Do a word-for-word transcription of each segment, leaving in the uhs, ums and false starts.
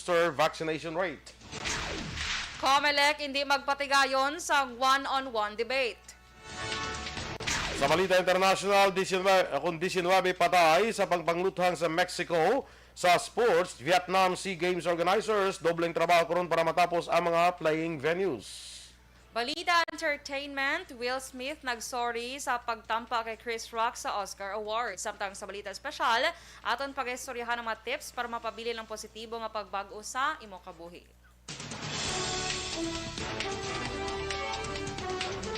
booster vaccination rate. Comelec hindi magpatigayon sa one-on-one debate. Sa balita international, diecinuebe, kung diecinuebe patay sa pagpangluthang sa Mexico sa sports, Vietnam SEA Games organizers, dobleng trabaho karon para matapos ang mga playing venues. Balita entertainment, Will Smith nag-sorry sa pagtampa kay Chris Rock sa Oscar Awards. Samtang sa balita espesyal, aton pag-istoryahan ang mga tips para mapabilin ang positibo nga pagbag-o sa imo kabuhi.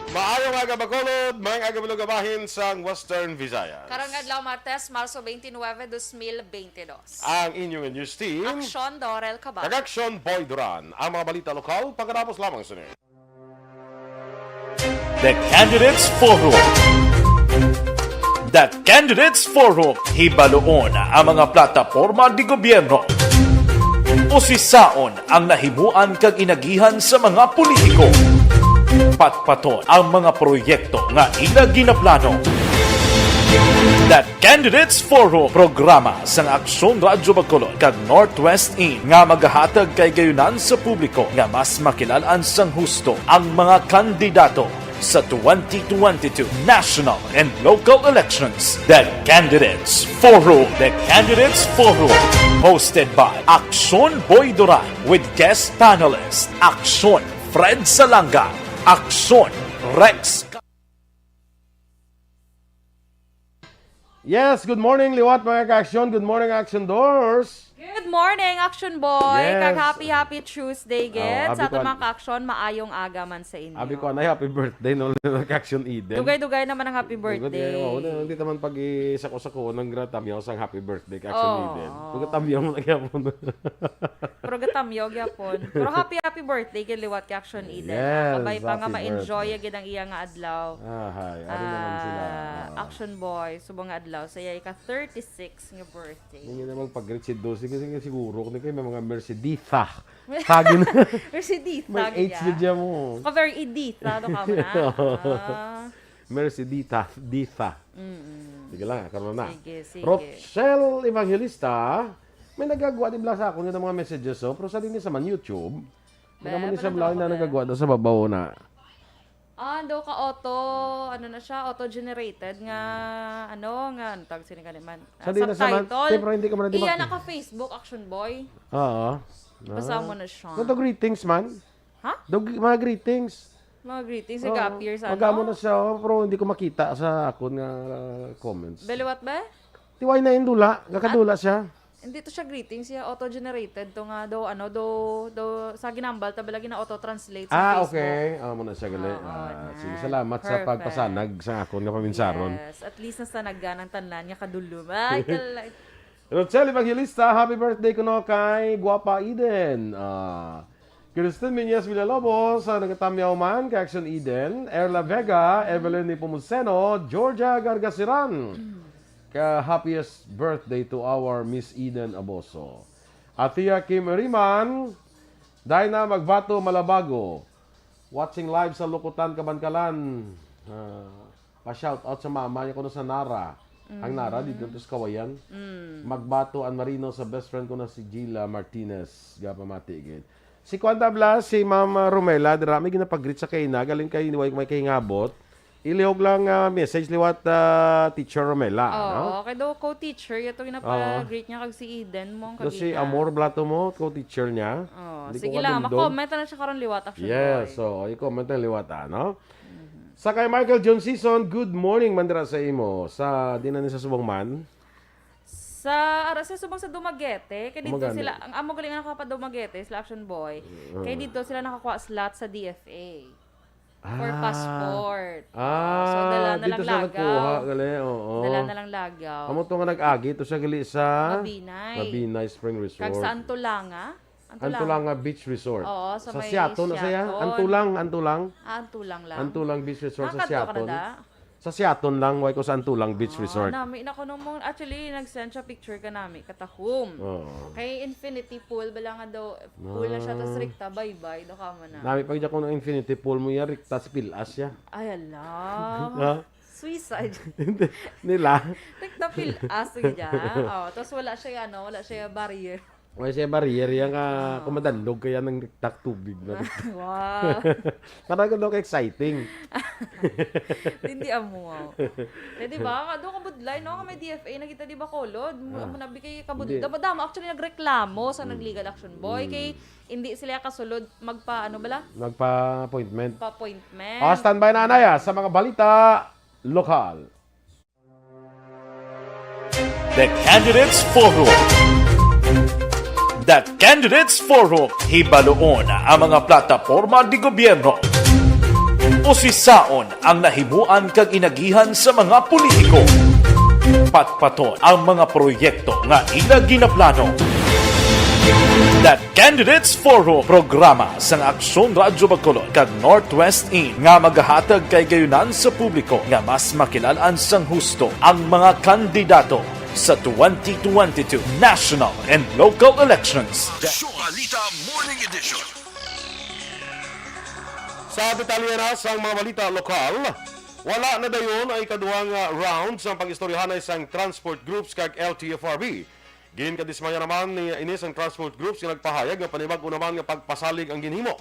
Maayong aga, Bacolod, maayong aga, mga bahin sang Western Visayas. Karong adlaw, Martes, Marso twenty-nine, twenty twenty-two. Ang inyong news team, Aksyon Dorel Cabal, kag Aksyon Boy Duran. Ang mga balita lokal, pagkatapos lamang sini. The Candidates Forum. The Candidates Forum, hibaluon ang mga plataporma di gobyerno. Usisaon ang nahimuan kag inagihan sa mga politiko. Patpaton ang mga proyekto nga ila ginaplano. The Candidates Forum, programa sang Aksyon Radyo Bacolod kag Northwest In nga magahatag kay gayunan sa publiko nga mas makilal-an sang husto ang mga kandidato sa twenty twenty-two national and local elections. The Candidates Forum. The Candidates Forum, hosted by Aksyon Boy Duran with guest panelist Aksyon Fred Salanga, Aksyon Rex Yes, good morning, liwat, mga ka-aksyon. Good morning, Aksyon Dors. Good morning, Aksyon Boy. Yes. Kag happy, happy Tuesday, Oh, gid. Sa abi ko aton an-, mga ka-aksyon, maayong aga man sa inyo. Abi ko, anay, happy birthday, no, mga ka-aksyon Eden. Dugay-dugay naman ang happy Dugay, birthday. Oh, hindi naman pag-isako-sako ng gratamyaw sang happy birthday, ka-aksyon Oh. Eden. Pagkatamyaw mo na gyapon. Pero gatamyaw gyapon. Pero happy, happy birthday kay liwat kay Aksyon Eden. Yes, Kabay pa nga happy ma-enjoy birthday. Gid ang iya nga adlaw. Ah, hay. Ari naman sila. Ah, Oo. Action Boy, subong nga adlaw. Sa iya ika thirty-six nga birthday. Hindi na magpag-greet si Dulce kasi nga siguro kung kay may mga Mercedita. Sagin. Mercedita, May H gid gid siya mo. Ka very Edita, do ka mo na. Ah. Mercedita, Dita. Mm-mm. Sige lang, karon na. Sige, sige. Rochelle Evangelista, may nagagwa din lang sa akon nga mga messages, oh. Pero sa din sa man YouTube, Be, mga man sa parang blaw na nakakapag- nagagwa daw sa babaw na. Ah, daw ka auto, ano na siya, auto-generated nga, ano, nga, ano tawag sini ka man? Ah, Sa di na sa man, subtitle. Te, pero hindi ka man na di Iya, mak- naka-Facebook, Action Boy. Oo. Basa Ah. mo na siya. Ito, greetings man. Ha? Daw gi-, mga greetings. Mga greetings, Oo. nag-appear sa Pag amo ano? na siya, oh, pero hindi ko makita sa akon nga, uh, comments. Beliwat ba? Tiway na yung dula. Gakadula At siya. Hindi to siya greetings, siya auto-generated to nga do, ano, do, do, sa ginambal, ta ba lagi na auto-translate sa Ah, Facebook. okay. Ah, muna siya gali. Oo, Ah, sige, nice. salamat sa Perfect. pagpasanag sa akon nga paminsaron. Yes. At least nasanagan ang tanan nga kadulom. Ay, kala- Rochelle Evangelista, happy birthday kuno kay Guapa Eden. Ah, Kristen Miñez Villalobos, ah, nagatamyaw man kay Action Eden. Erla Vega, Evelyn Nepomuceno, Georgia Gargasiran. Ka happiest birthday to our Miss Eden Aboso. Atia Kim Riman, Dinah Magbato Malabago. Watching live sa Lukutan, Kabankalan. Ah, pa-shout out sa mama niya kuno sa Nara. Ang Nara, Mm. dito sa Kawayan. Mm. Magbato an Marino sa best friend ko na si Gila Martinez. Gapamati gid. Si Kuan Tabla, si Ma'am Romela, dira may ginapag-greet sa kaina, galing kay way may kahingabot. Ilihog lang, ah, message liwat, ah, Teacher Romela, Oo, no? okay daw, co-teacher, ito ginapa-greet Oo. niya kag si Eden mo ang Tapos si kagina. Amor Blato mo, co-teacher niya. Oh, Hindi ko sige lang, kalumdom. ma-comment na siya karon liwat, Action Yes, Boy. so, i-comment na liwat, ah, no? Mhm. Sa kay Michael John Season, good morning, mandira sa imo. Sa, di na ni sa subong man. Sa, ara, sa subong sa Dumaguete, kay dito Umagani. sila, ang amo galing nga nakapadumaguete, sila Action Boy. Uh. Kay dito sila nakakuha slot sa D F A. For Ah. passport. Ah, So, dala na dito lang sa lagaw. nagkuha, gali, oo. Dala na lang lagaw. Amo to nga nag-agi, to siya gali sa Mabinay. Mabinay Spring Resort. Kag sa Antolanga? Antolanga. Antolanga Beach Resort. Oo, sa Sa may Siaton na siya? Siaton. Antulang, Antulang. Ah, Antulang lang. Antulang Beach Resort sa Nakadto ka na Siaton. da? Sa Siaton lang, why ko sa Antulang Beach Ah, Resort. nami na ko nung mong, actually, nag-send siya picture ka nami, katahom. Oo. Kay infinity pool, bala nga daw, pool na siya, tas Ah. rikta, baybay, daw ka mo na. Nami pag dyan ko ng infinity pool mo, yan, rikta, spill as siya. Ay, ala. Ha? Suicide. Hindi, nila. Rikta, spill as, sige dyan. Oh, tas wala siya, ano, wala siya barrier. May siya barrier yan nga, ah, kung madalog kaya ng tak tubig na. Wow. Parang ano ka exciting. Hindi amo. Eh, di ba? Nga doon kabudlay, no? Nga may D F A na kita, di ba, Kolod? Mo, ah, mo nabi kay kabudlay. Hindi. Dama, dama, actually, nagreklamo sa, mm, nag-legal action boy. Mm. Kay hindi sila kasulod magpa, ano bala? Magpa-appointment. Pa-appointment. Ah, standby na, Anaya, sa mga balita lokal. The Candidates Forum. The Candidates Forum, hibaluon ang mga plataporma di gobyerno. Usisaon ang nahimuan kag inagihan sa mga politiko. Patpaton ang mga proyekto nga ila ginaplano. The Candidates Forum, programa sang Aksyon Radyo Bacolod kag Northwest In nga magahatag kay gayunan sa publiko nga mas makilal-an sang husto ang mga kandidato sa twenty twenty-two national and local elections. Aksyon Balita Morning Edition. Sa detalye na sang mga balita lokal, wala na dayon ang ikaduhang, ah, round sang pag-istoryahanay sang transport groups kag L T F R B. Ginkadismaya naman ni, ini sang transport groups nga nagpahayag nga panibag-o naman nga pagpasalig ang ginhimo.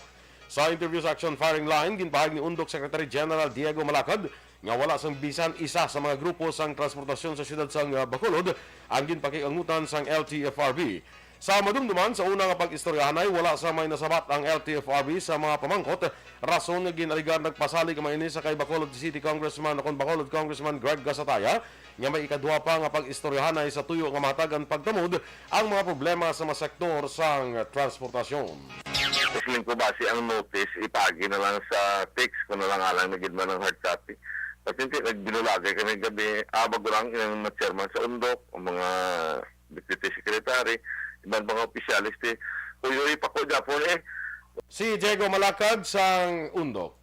Sa interview sa Action Firing Line, ginpahayag ni Undok Secretary General Diego Malacad nga wala sang bisan isa sa mga grupo sang transportasyon sa siyudad sang, ah, Bacolod ang ginpakiangutan sang L T F R B. Sa madumduman, sa una nga pag-istoryahanay, wala sa may nasabat ang L T F R B sa mga pamangkot, rason nga ginaligar nagpasalig ang mga ini sa kay Bacolod City Congressman o kon Bacolod Congressman Greg Gasataya, nga may ikaduha pa nga pag-istoryahanay sa tuyo nga mahatagan pagtamod ang mga problema sa mga sektor sang transportasyon. Sa feeling ko, base ang notice, ipaagi na lang sa text kung na lang alang na gid man ang hard copy. Kasi hindi, nagbinulagay kami gabi, ah, bago lang yung mga chairman sa Undok, ang mga deputy secretary, iban mga opisyalis, ti, kuyoy pa ko, Japon, eh. Si Diego Malacad sang Undok.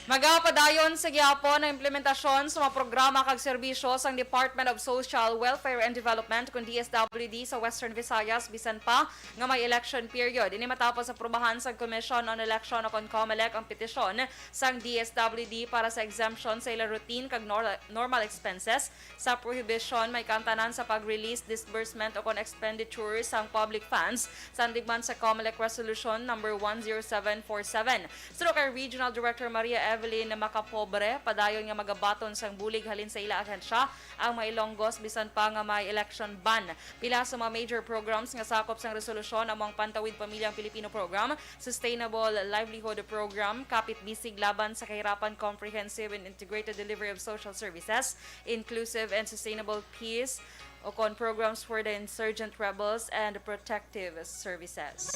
Magapadayon sa gihapon ang implementasyon sa mga programa kag serbisyo sang Department of Social Welfare and Development, kun D S W D, sa Western Visayas, bisan pa nga may election period. Ini matapos aprubahan sa Commission on Election o kon COMELEC ang petisyon sang D S W D para sa exemption sa ila routine kag nor-, normal expenses sa prohibition may kantanan sa pag-release, disbursement o kon expenditure sang public funds, sandig man sa COMELEC Resolution Number one zero seven four seven. Suno kay Regional Director Maria Evelyn Macapobre, padayon nga magabaton sang bulig halin sa ila ahensya ang mga Ilonggos bisan pa nga may election ban. Pila sa mga major programs nga sakop sang resolusyon amo ang Pantawid Pamilyang Pilipino Program, Sustainable Livelihood Program, Kapit Bisig Laban sa Kahirapan Comprehensive and Integrated Delivery of Social Services, Inclusive and Sustainable Peace, o kon Programs for the Insurgent Rebels and Protective Services.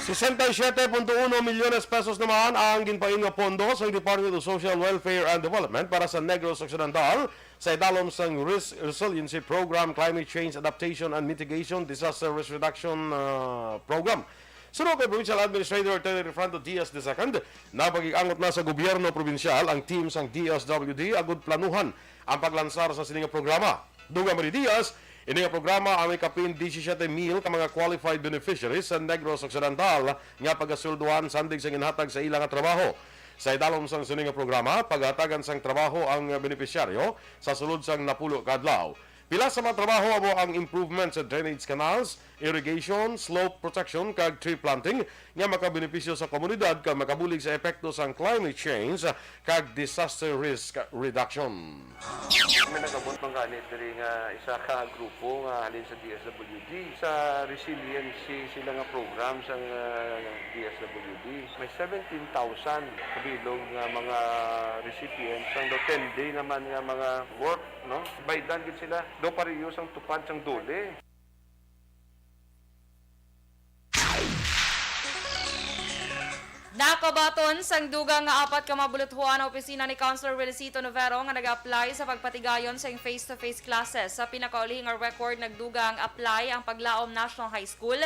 Sesenta y siete punto uno milyones pesos naman ang ginpain nga pondo sa Department of Social Welfare and Development para sa Negros Occidental sa idalom sang Risk Resiliency Program, Climate Change Adaptation and Mitigation Disaster Risk Reduction, ah, Program. Suno kay Provincial Administrator Attorney Refrando Diaz the second, nagpakig-angot na sa gobyerno probinsyal ang team sang D S W D agud planuhan ang paglansar sa sini nga programa. Dugang pa ni Diaz, ini nga programa ang may kapin disisyete mil ka mga qualified beneficiaries sa Negros Occidental nga pagasulduhan sandig sa ginhatag sa ila nga trabaho. Sa idalom sang sini nga programa, paghatagan sang trabaho ang benepisyaryo sa sulod sang napulo ka adlaw. Pila sa mga trabaho amo ang improvement sa drainage canals, irrigation, slope protection, kag tree planting nga makabenepisyo sa komunidad kag makabulig sa epekto sang climate change kag disaster risk reduction. May nagabot man gani diri nga isa ka grupo nga halin sa D S W D, sa resiliency sila nga program sang, ah, D S W D. May seventeen thousand kabilog nga mga recipients ang daw ten day naman nga mga work, no? Baydan gid sila. Daw pareho sang tupad sang DOLE. Nakabaton sang dugang nga apat ka mga buluthuan ang opisina ni Councilor Relicito Novero nga nag-apply sa pagpatigayon sang face-to-face classes. Sa pinakauli nga record, nagdugang apply ang Paglaom National High School,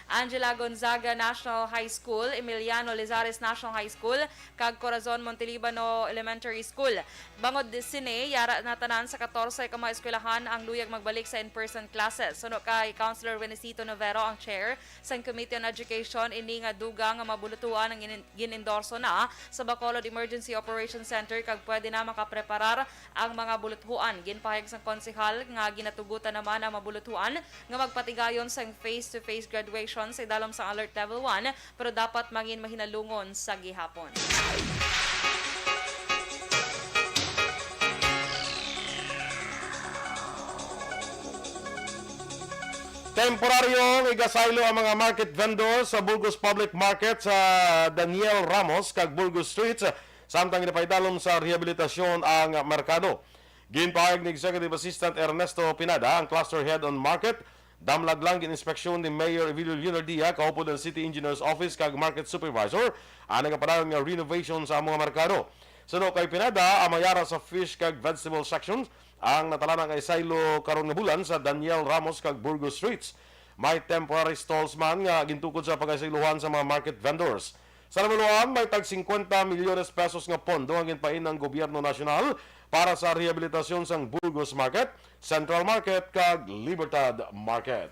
Angela Gonzaga National High School, Emiliano Lizares National High School, kag Corazon Montelibano Elementary School. Bangod di sini, yara na tanan sa katorse ka mga eskwelahan ang luyag magbalik sa in-person classes. Suno kay Councilor Winicito Novero, ang chair sang Committee on Education, ini nga dugang nga mabulutuan ang gin-, gin-endorso na sa Bacolod Emergency Operations Center kag pwede na makapreparar ang mga buluthuan. Ginpahayag sang konsehal nga ginatugutan naman ang mabuluthuan nga magpatigayon sang face-to-face graduation sa idalom sang Alert Level one, pero dapat mangin mahinalungon sa gihapon. Temporaryo nga igasaylo ang mga market vendors sa Burgos Public Market sa Daniel Ramos kag Burgos Streets, samtang ginapaidalom sa rehabilitasyon ang merkado. Ginpahayag ni Executive Assistant Ernesto Pinada, ang cluster head on market, damlag lang gin-inspeksyon ni Mayor Evilio Leonardia, kaupod ang City Engineer's Office kag Market Supervisor, ang nagapadayon nga renovation sa among merkado. Suno kay Pinada, ang mayara sa fish kag vegetable sections ang natalana nga isaylo karon nga bulan sa Daniel Ramos kag Burgos Streets. May temporary stalls man nga gintukod sa pagaisaylohan sa mga market vendors. Sa nabaluan, may tag singkwenta milyones pesos nga pondo ang ginpain ang gobyerno nasyonal para sa rehabilitasyon sang Burgos Market, Central Market, kag Libertad Market.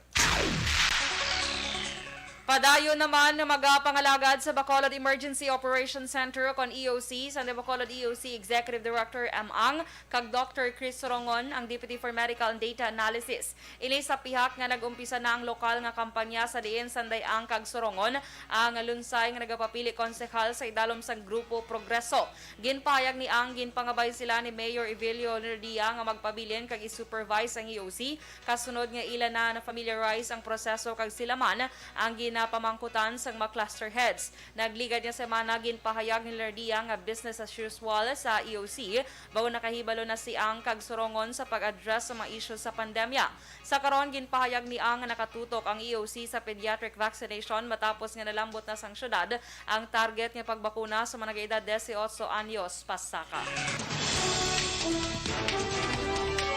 Padayon naman nga magapangalagad sa Bacolod Emergency Operations Center kon E O C, sang The Bacolod E O C Executive Director M. Ang kag Doctor Chris Sorongon, ang Deputy for Medical and Data Analysis. Ini sa pihak nga nag-umpisa na ang lokal nga kampanya sa diin sanday Ang kag Sorongon ang lunsay nga nagapapili konsehal sa idalom sang Grupo Progreso. Ginpahayag ni Ang ginpangabay sila ni Mayor Evelio Nerdia nga magpabilin kag i-supervise ang E O C kasunod nga ila na na-familiarize ang proseso kag sila man ang ginapamangkutan sang mga cluster heads. Nagligad nga semana, ginpahayag ni Nerdia nga business as usual sa E O C, bangod nakahibalo na si Ang kag Sorongon sa pag-address sa mga isyu sa pandemya. Sa karon, ginpahayag ni Ang nga nakatutok ang E O C sa pediatric vaccination matapos nga nalambot na sang syudad ang target nga pagbakuna sa mga nag-edad disiotso anyos pasaka.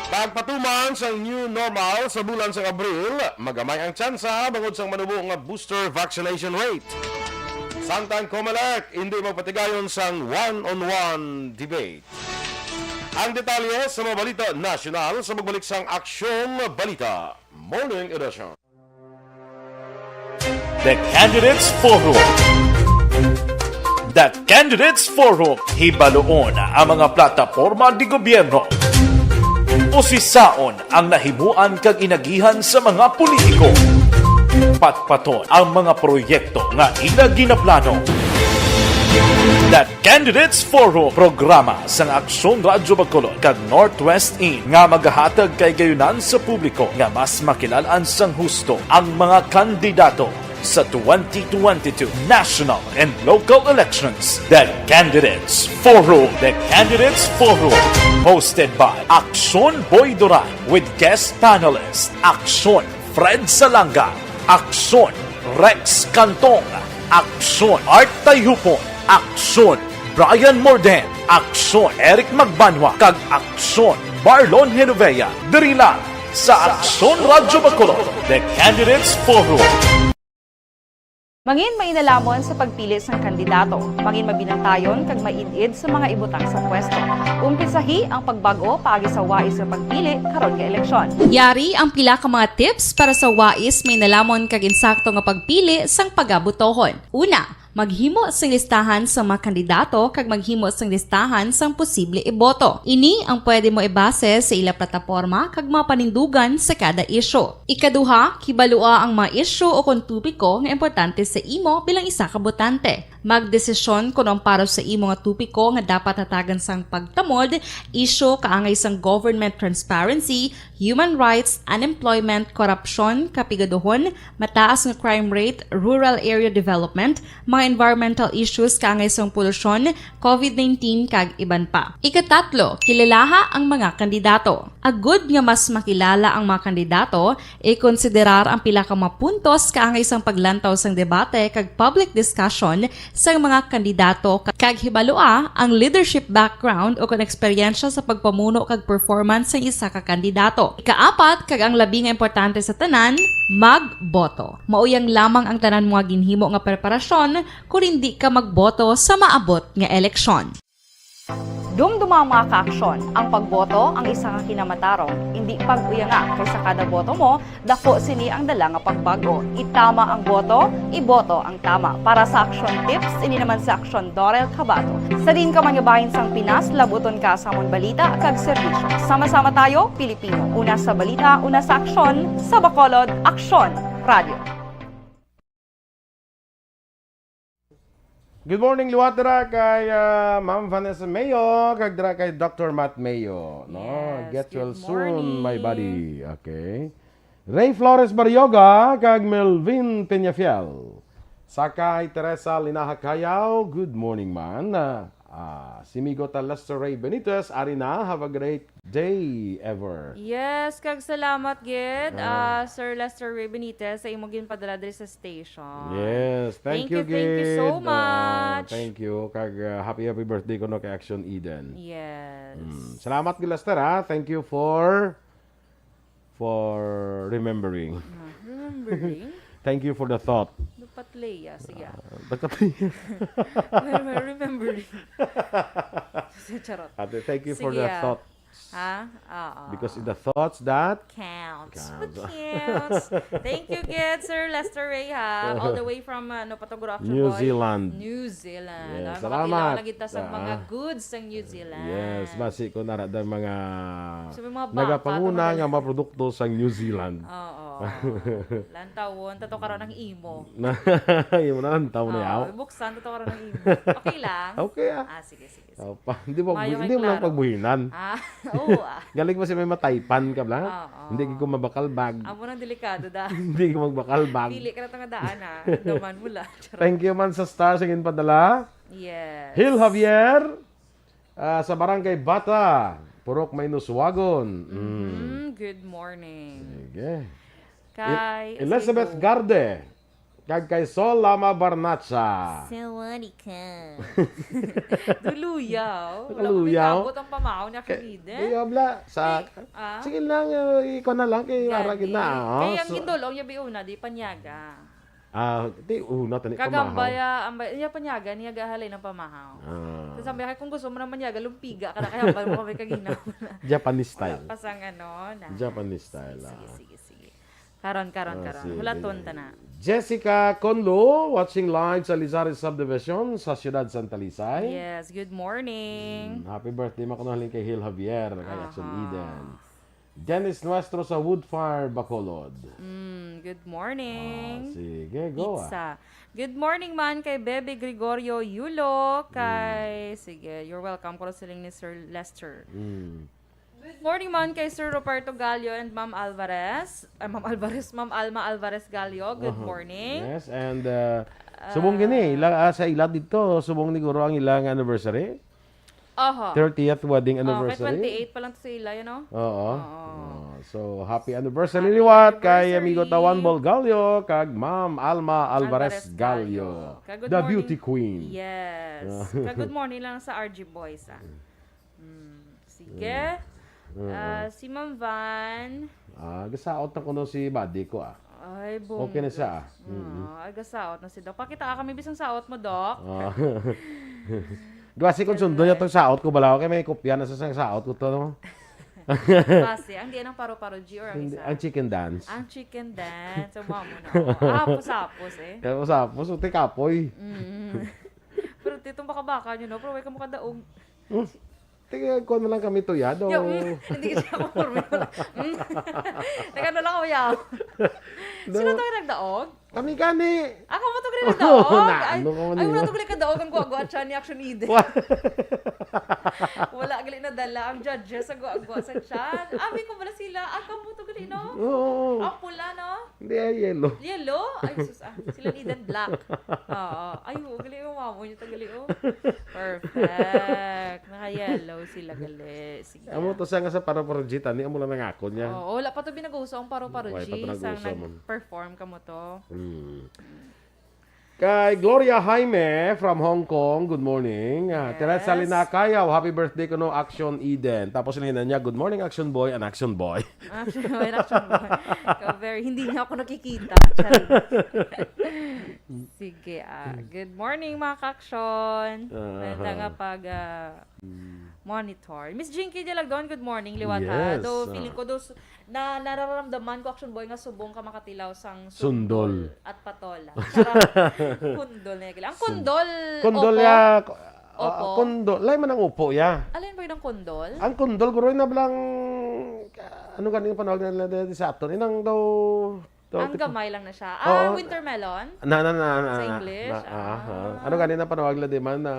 Pagpatuman sang new normal sa bulan sang Abril, magamay ang tsansa bangod sang manubo nga booster vaccination rate. Samtang Comelec, indi magpatigayon sang one-on-one debate. Ang detalye sa mga balita nasyonal sa pagbalik sang Aksyon Balita Morning Edition. The Candidates Forum. The Candidates Forum. Hibaluon ang mga plataporma di gobyerno. Usisaon ang nahimuan kag inagihan sa mga politiko. Patpaton ang mga proyekto nga ila ginaplano. The Candidates Forum, programa sang Aksyon Radyo Bacolod kag Northwest In nga magahatag kay gayunan sa publiko nga mas makilal-an sang husto ang mga kandidato sa twenty twenty-two national and local elections. The Candidates Forum. The Candidates Forum, hosted by Aksyon Boy Duran with guest panelist Aksyon Fred Salanga, Aksyon Rex Cantong, Aksyon Art Tayhupon, Aksyon Brian Morden, Aksyon Eric Magbanwa, kag Aksyon Marlon Genovea, diri lang sa Aksyon Radyo Bacolod, The Candidates Forum. Mangin mainalamon sa pagpili sang kandidato. Mangin mabinantayon kag maid-id sa mga ibutang sa pwesto. Umpisahi ang pagbag-o paagi sa wais nga pagpili karon nga eleksyon. Yari ang pila ka mga tips para sa wais, mainalamon kag insakto nga pagpili sang pagabotohon. Una, maghimo sing listahan sa mga kandidato kag maghimo sing listahan sang posible iboto. Ini ang pwede mo ibase sa ila plataporma kag mga panindugan sa kada isyu. Ikaduha, kibalua ang mga isyu o kon topiko nga importante sa imo bilang isa ka botante. Magdesisyon kon ang para sa imo nga topiko nga dapat hatagan sang pagtamod, isyu kaangay sang government transparency, human rights, unemployment, korupsyon, kapigaduhon, mataas nga crime rate, rural area development, environmental issues kaangay sang polusyon, covid nineteen, kag iban pa. Ikatatlo, kilalaha ang mga kandidato. Agud nga mas makilala ang mga kandidato, ikonsiderar ang pila ka mga puntos kaangay sang paglantaw sang debate kag public discussion sang mga kandidato, kag hibalua ang leadership background o kon eksperyensya sa pagpamuno kag performance sang isa ka kandidato. Ikaapat, kag ang labi nga importante sa tanan, magboto. Mao yang lamang ang tanan mga ginhimo nga preparasyon kon hindi ka magboto sa maabot nga eleksyon. Dumduma ang mga kaaksyon. Ang pagboto ang isa ka kinamatarong. Hindi pag-uyanga, kay sa kada boto mo, dako sini ang dala nga pagbag-o. Itama ang boto, iboto ang tama. Para sa aksyon tips, ini naman si Aksyon Dorel Cabato. Sa diin ka man nga bahin sang Pinas, labuton ka sa amon balita kag serbisyo. Sama-sama tayo, Pilipino. Una sa balita, una sa aksyon, sa Bacolod, Aksyon Radio. Good morning, liwat dira kay ah, Ma'am Vanessa Mayo, kag dira kay Doctor Matt Mayo. No? Yes, Get well good soon, my morning. buddy. Okay. Ray Flores Barrioga, kag Melvin Peñafiel. Sa kay Teresa Linaha Cayaw, good morning, man. Ah, ah, si Migo ta Lester Ray Benitez, ari na, have a great day ever. Yes, kag salamat gid, Ah. ah, Sir Lester Ray Benitez, sa imong ginpadala diri sa station. Yes, thank, Thank you, thank you so gid. Ah, much. thank you. Kag ah, happy, happy birthday ko no kay Action Eden. Yes. Mm. Salamat gid, Lester, ha. Thank you for for remembering. Ah, remembering? Thank you for the thought. Dapat Leia. Sige. Ah. Dapat Well, well, remembering. Charot. Ate, thank you for Sige, the ah. thoughts. Ha? Oo. Because in the thoughts that Counts. Counts. Counts. Thank you, good Sir Lester Ray, ha? All the way from, uh, no, Patuguro Action New Boy. Zealand. New Zealand. Yes, Ah, salamat. makakilala na kita sa Ah. mga goods sa New Zealand. Yes, basi ko nara da mga So, may mga baka, nagapanguna tama nga na. Mga produkto sa New Zealand. Oo. Lantawon, tato karon ang imo. Yung na lang tao na yaw. Oo, buksan, tato karon ang imo. Okay lang? Okay, ah. Ah, sige, sige, sige. Oh, pa, hindi mo, Mayo hindi kay mo lang klaro. Pagbuhinan. Ah, oo, ah. Galing mo si may mataypan ka bla? Oo. Hindi ko mabakalbag. Amo nang delikado da. Hindi ko magbakalbag. Pili ka na nga daan, ah. Daman mo lang. Charot. Thank you man sa stars ang ginpadala. Yes. Hil Javier, ah, sa Barangay Bata, Purok Mainuswagon. Mm. Mm, good morning. Sige. Kay Elizabeth sige, Garde, kag kay Sol Lama Barnacha. Sawadika. Duluyaw. Wala Nakaluyaw. ko nagabot ang pamahaw niya Kay, kanide. kaya bla, sa, Eh, ah? Sige lang, eh, ikaw na lang, kay ara gid na. Oh, Kaya ang so- gindulong niya biuna, di panyaga. Ah, ti una tani Kag pamahaw. ambaya, ambaya, niya panyaga, niya gahalay ng pamahaw. Ah, Tapos sabi kay, kung gusto mo naman niya, lumpiga ka na, kaya ba mo kami kaginaw? Japanese style. Pasang ano, na. Japanese style, Sige, ah. sige, sige. Karon, karon, Ah, karon. sige. Hulaton ta na. Jessica Conlo, watching live sa Lizares Subdivision sa siyudad Santa Lisay. Yes, good morning. Mm, happy birthday, makunahalin kay Hil Javier, kay Action Aha. Eden. Dennis Nuestro sa Woodfire, Bacolod. Mm, good morning. Ah, sige, go ah. Itza. Good morning man kay Bebe Gregorio Yulo, kay, sige, you're welcome, ko siling ni Sir Lester. Mm. Good morning man kay Sir Roberto Gallo and Ma'am Alvarez. Ay, Ma'am Alvarez, Ma'am Alma Alvarez Gallo. Good Aha. Morning. Yes, and uh, subong gini, ila, ah, sa ila dito, subong ni Guro ang ilang anniversary. Aha. Thirtieth wedding Oh, kay anniversary. twenty-eight pa lang to sa ila, you know? Oo. Oo. Oh, so, happy anniversary, Happy liwat kay anniversary. Amigo Tawan Bol Gallo kag Ma'am Alma Alvarez, Alvarez Gallo. Gallo. Kag good The morning. Beauty Queen. Yes. Ah. Kag good morning lang sa R G Boys, ah. Mm, sige. Mm. Ah, si Ma'am Van. Ah, gasaot na kuno si body ko ah. Ay, bongga. Okay na siya, ah. Mm. Ah, ay, gasaot na si Doc. Pakita ka kami bisang saot mo, Doc. Ah. Gawasi kung sundo niya tong saot ko balaw kay may kopya na sa sang saot ko to, no? Kasi, ang di ang paro-paro G or ang Hindi, isa? Ang chicken dance. Ang chicken dance. Ang mamo na. Ah, pusapos eh. Kaya mo sa puso, te kapoy. Mm. Pero titong baka-baka nyo, no? Pero way ka makadaog. Tingnan ko na lang kami to, yado. Yo, mm, hindi ka siya ako formula. Mm. Teka, ano lang ako, yaw? Sino No. to yung nagdaog? Kami gani. Ah, kamo to gali na daog? Ay, ano ka man ay, wala yun? To gali ka daog ang guwa-guwa siya ni Action Eden. Wa- Wala gali nadala ang judges sa guwa-guwa sa tiyan. Abi ko pala sila. Ah, kamo to gali, no? Oo. Ang pula, no? Hindi, ay yellow. Yellow? Ay, sus, ah. Sila ni Eden black. Oo. Ay, oo, gali yung mamo niyo, tagali, oh. Perfect. Naka-yellow sila, gali. Sige. Amo to siya nga sa paro-paro G, tani, amo lang nangako niya. Oo, wala pa to binaguso ang paro-paro Wala pa G. to Sang naguso, ma'am. nag-perform ka mo to. Hmm. Kay Gloria Jaime from Hong Kong, good morning. Ah, Teres Yes. Salina Kayaw, happy birthday ko no, Action Eden. Tapos sila niya, good morning, Action Boy and Action Boy. Action, wala siyang Ikaw, very, hindi niya ako nakikita. Charot. Sige, ah. Good morning, mga ka-action. Aha. Maganda nga pag ah, Hmm. monitor. Miss Jinky Dialagdon, good morning. Liwat ha. Yes, Do, ah. feeling ko, do, na, nararamdaman ko, Action Boy, nga subong ka makatilaw sang Sundol. Sundol at Patola. Charot. Kundol na yung Ang Sun- kundol, Kundol opo. ya. Opo. Ah, kundol. Lay man ang upo ya. Alin ba yung kundol? Ang kundol, guro, na blang, ano gani ang panawag nila dito sa aton? Inang daw, daw Ang tipo- gamay lang na siya. Ah, Oo. Winter melon? Na, na, na, na, Sa na, English? na, ah, Ah. ah. Ano gani na panawag nila di man na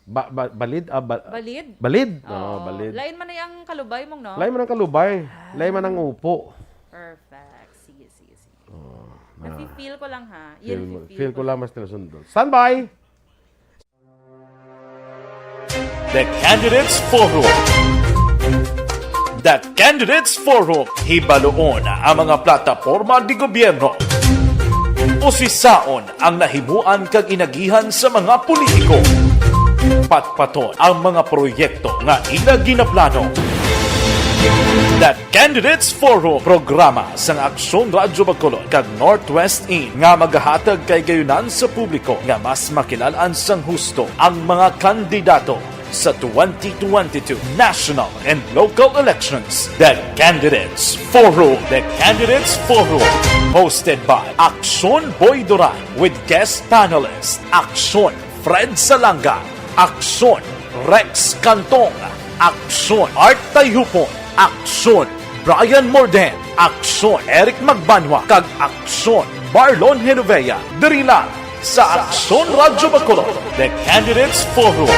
ba, ba, balid? Ah, ba, Balid? Balid? Oo. Oo, balid. Lain man na yung kalubay mong, no? Lay man ang kalubay. Ah. Lay man ang upo. Perfect. Sige, sige, sige. Oh, na. Nafe-feel ko lang, ha? Feel, Yan, mo- nafe-feel feel ko ko lang, mas tinasundo. Standby! The Candidates Forum. The Candidates Forum. Hibaluon ang mga plataporma di gobyerno. Usisaon ang nahimuan kag inagihan sa mga politiko. Patpaton ang mga proyekto nga ila ginaplano. The Candidates Forum, programa sang Aksyon Radyo Bacolod kag Northwest Inn nga magahatag kay gayunan sa publiko nga mas makilalaan sang husto ang mga kandidato sa twenty twenty-two national and local elections. The Candidates Forum. The Candidates Forum. Hosted by Aksyon Boy Duran with guest panelist Aksyon Fred Salanga, Aksyon Rex Cantong, Aksyon Art Tayhupon, Aksyon Brian Morden, Aksyon Eric Magbanwa, kag Aksyon Marlon Genovea. Diri lang sa Aksyon Radyo Bacolod, The Candidates Forum.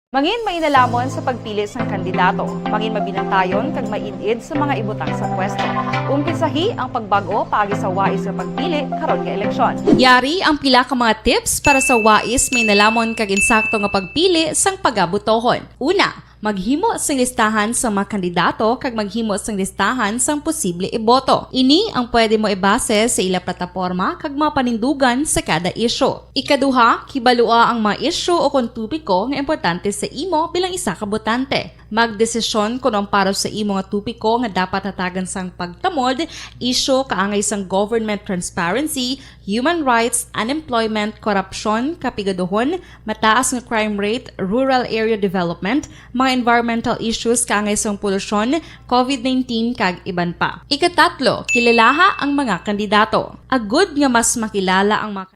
Mangin mainalamon sa pagpili sang kandidato. Mangin mabinantayon kag maid-id sa mga ibutang sa pwesto. Umpisahi ang pagbag-o paagi sa wais nga pagpili karon nga eleksyon. Yari ang pila ka mga tips para sa wais mainalamon kag insakto nga pagpili sang pagabutohon. Una, maghimo sing listahan sang mga kandidato kag maghimo sing listahan sang posible iboto. Ini ang pwede mo ibase sa ila plataporma kag mga panindugan sa kada isyu. Ikaduha, kibalua ang mga isyu o kon topiko nga importante sa imo bilang isa ka botante. Magdesisyon kon ang para sa imo nga topiko nga dapat hatagan sang pagtamod, isyu kaangay sang government transparency, human rights, unemployment, korupsyon, kapigaduhon, mataas nga crime rate, rural area development, mga environmental issues kaangay sang polusyon, covid nineteen, kag iban pa. Ikatatlo, kilalaha ang mga kandidato. Agud nga mas makilala ang mga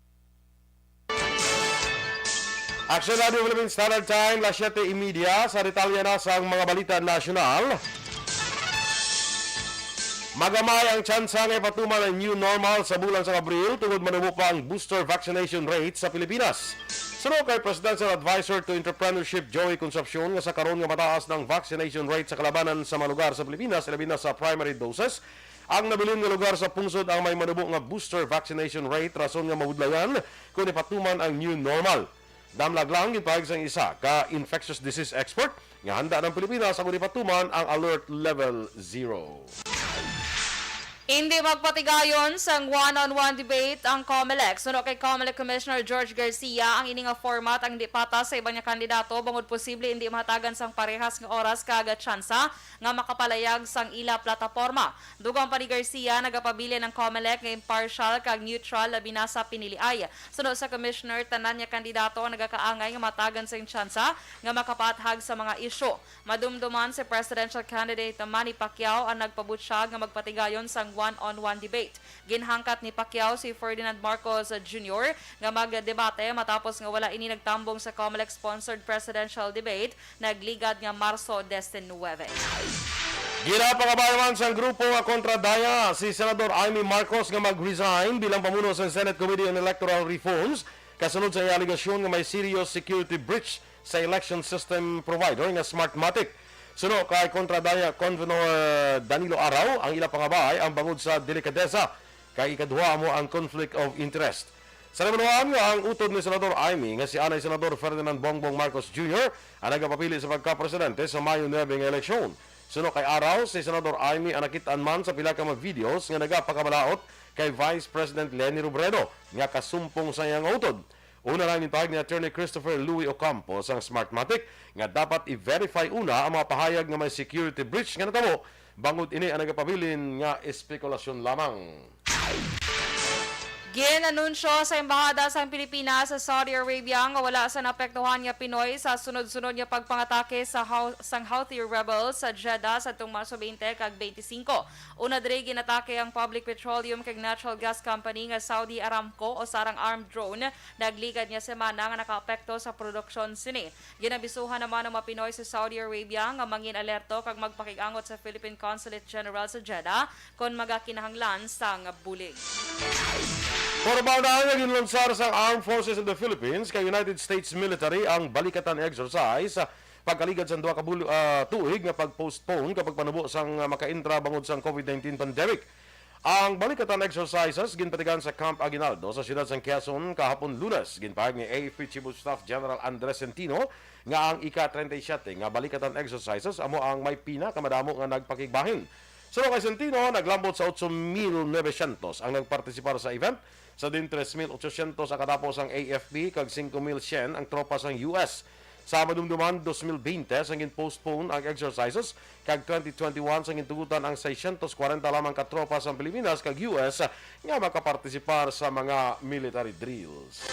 Action Radio Philippine Standard Time, las siyete y media. Sa detalye na sang mga balita nasyonal. Magamay ang tsansa nga ipatuman ang new normal sa bulan sang Abril tungod manubo pa ang booster vaccination rate sa Pilipinas. Suno kay Presidential Advisor to Entrepreneurship Joey Concepcion nga sa karon nga mataas na ang vaccination rate sa kalabanan sa mga lugar sa Pilipinas, ilabi na sa primary doses, ang nabilin nga lugar sa pungsod ang may manubo nga booster vaccination rate, rason nga mabudlayan kon ipatuman ang new normal. Damlag lang, ginpahayag sang isa ka infectious disease expert nga handa ang Pilipinas agud ipatuman ang Alert Level Zero. Hindi magpatigayon sang one-on-one debate ang Comelec. Suno kay Comelec Commissioner George Garcia, ang ini nga format ang hindi patas sa iban nga kandidato bangod posible hindi mahatagan sang parehas nga oras kag tsansa nga makapalayag sang ila plataporma. Dugang pa ni Garcia, nagapabilin ang Comelec nga impartial kag neutral labi na sa piniliay. Suno sa commissioner, tanan nga kandidato ang nagakaangay nga matagan sing tsansa nga makapaathag sa mga isyu. Madumduman si presidential candidate Manny Pacquiao ang nagpabutyag nga magpatigayon sang one-on-one debate. Ginhangkat ni Pacquiao si Ferdinand Marcos Junior nga magdebate matapos nga wala ini nagtambong sa Comelec-sponsored presidential debate nagligad nga Marso diecinuebe. Ginapangabay man sang grupo nga kontra daya si Senador Imee Marcos nga mag-resign bilang pamuno sa Senate Committee on Electoral Reforms kasunod sa iya alegasyon nga may serious security breach sa election system provider nga Smartmatic. Suno kay kontra daya Convenor Danilo Araw, ang ila pangabay ang bangod sa delikadesa kay ikaduha amo ang conflict of interest. Sa nabaluan nga ang utod ni Senador Imee nga si anay Senador Ferdinand Bongbong Marcos Junior ang nagapapili sa pagkapresidente sa Mayo nuebe nga eleksyon. Suno kay Araw, si Senador Imee ang nakit-an man sa pila ka mga videos nga nagapakamalaot kay Vice President Leni Robredo nga kasumpong sa iyang utod. Una lang, ginpahayag ni Attorney Christopher Louis Ocampo sang Smartmatic nga dapat i-verify una ang mga pahayag nga may security breach nga natabo, bangod ini ang nagapabilin nga espekulasyon lamang. Gin-anunsyo sa Embahada sang Pilipinas sa Saudi Arabia nga wala sa naapektuhan nga Pinoy sa sunod-sunod nga pagpangatake sa Hou-, sang Houthi rebels sa Jeddah sadtong Marso twenty kag twenty-five. Una diri, ginatake ang public petroleum kag natural gas company nga Saudi Aramco o sarang armed drone nagligad nga semana nga nakaapekto sa produksyon sini. Ginabisuhan naman ang mga Pinoy sa Saudi Arabia nga mangin-alerto kag magpakig-angot sa Philippine Consulate General sa Jeddah kon magakinahanglan sang bulig. Pormal na nga ginlunsar sang Armed Forces of the Philippines kag United States Military ang Balikatan Exercise pagkaligad sang duha ka bul-, ah, tuig nga pag-postpone ka pagpanubo sang, ah, makaintra bangod sang COVID nineteen pandemic. Ang Balikatan Exercises ginpatigan sa Camp Aguinaldo sa siyudad sang Quezon kahapon Lunes. Ginpahayag ni A F P Chief of Staff General Andres Centino nga ang ika treinta y siete nga Balikatan Exercises amo ang may pinakamadamo nga nagpakigbahin. Suno kay Centino, naglambot sa otso mil novecientos ang nagpartisipar sa event, sa diin tres mil ochocientos ang katapos sang A F P kag singko mil syen ang tropa sang U S. Sa madumduman, dos mil bente sang gin-postpone ang exercises, kag twenty twenty-one sang gintugutan ang seiscientos kwarenta lamang ka tropa sang Pilipinas kag U S nga makapartisipar sa mga military drills.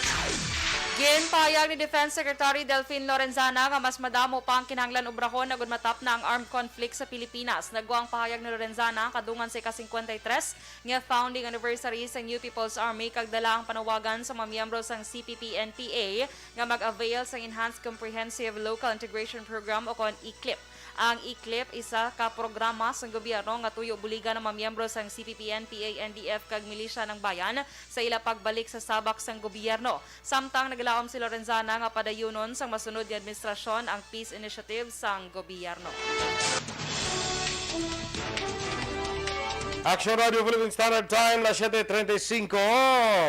Ginpahayag ni Defense Secretary Delfin Lorenzana nga mas madamo pa ang kinahanglan obrahon agud matapna ang armed conflict sa Pilipinas. Nagwa ang pahayag ni Lorenzana kadungan sa ika-singkwenta y tres nga founding anniversary sang New People's Army kag dala ang panawagan sa mga miyembro sang C P P N P A nga mag-avail sang Enhanced Comprehensive Local Integration Program o kon eclip. Ang eclip isa ka programa sang gobyerno nga tuyo buligan ang mga miyembro sang C P P N P A N D F kag Milisya ng Bayan sa ila pagbalik sa sabak sang gobyerno. Samtang nagalaom si Lorenzana nga padayunon sang masunod nga administrasyon ang peace initiative sang gobyerno. Action Radio Philippine Standard Time, las siete treinta y cinco.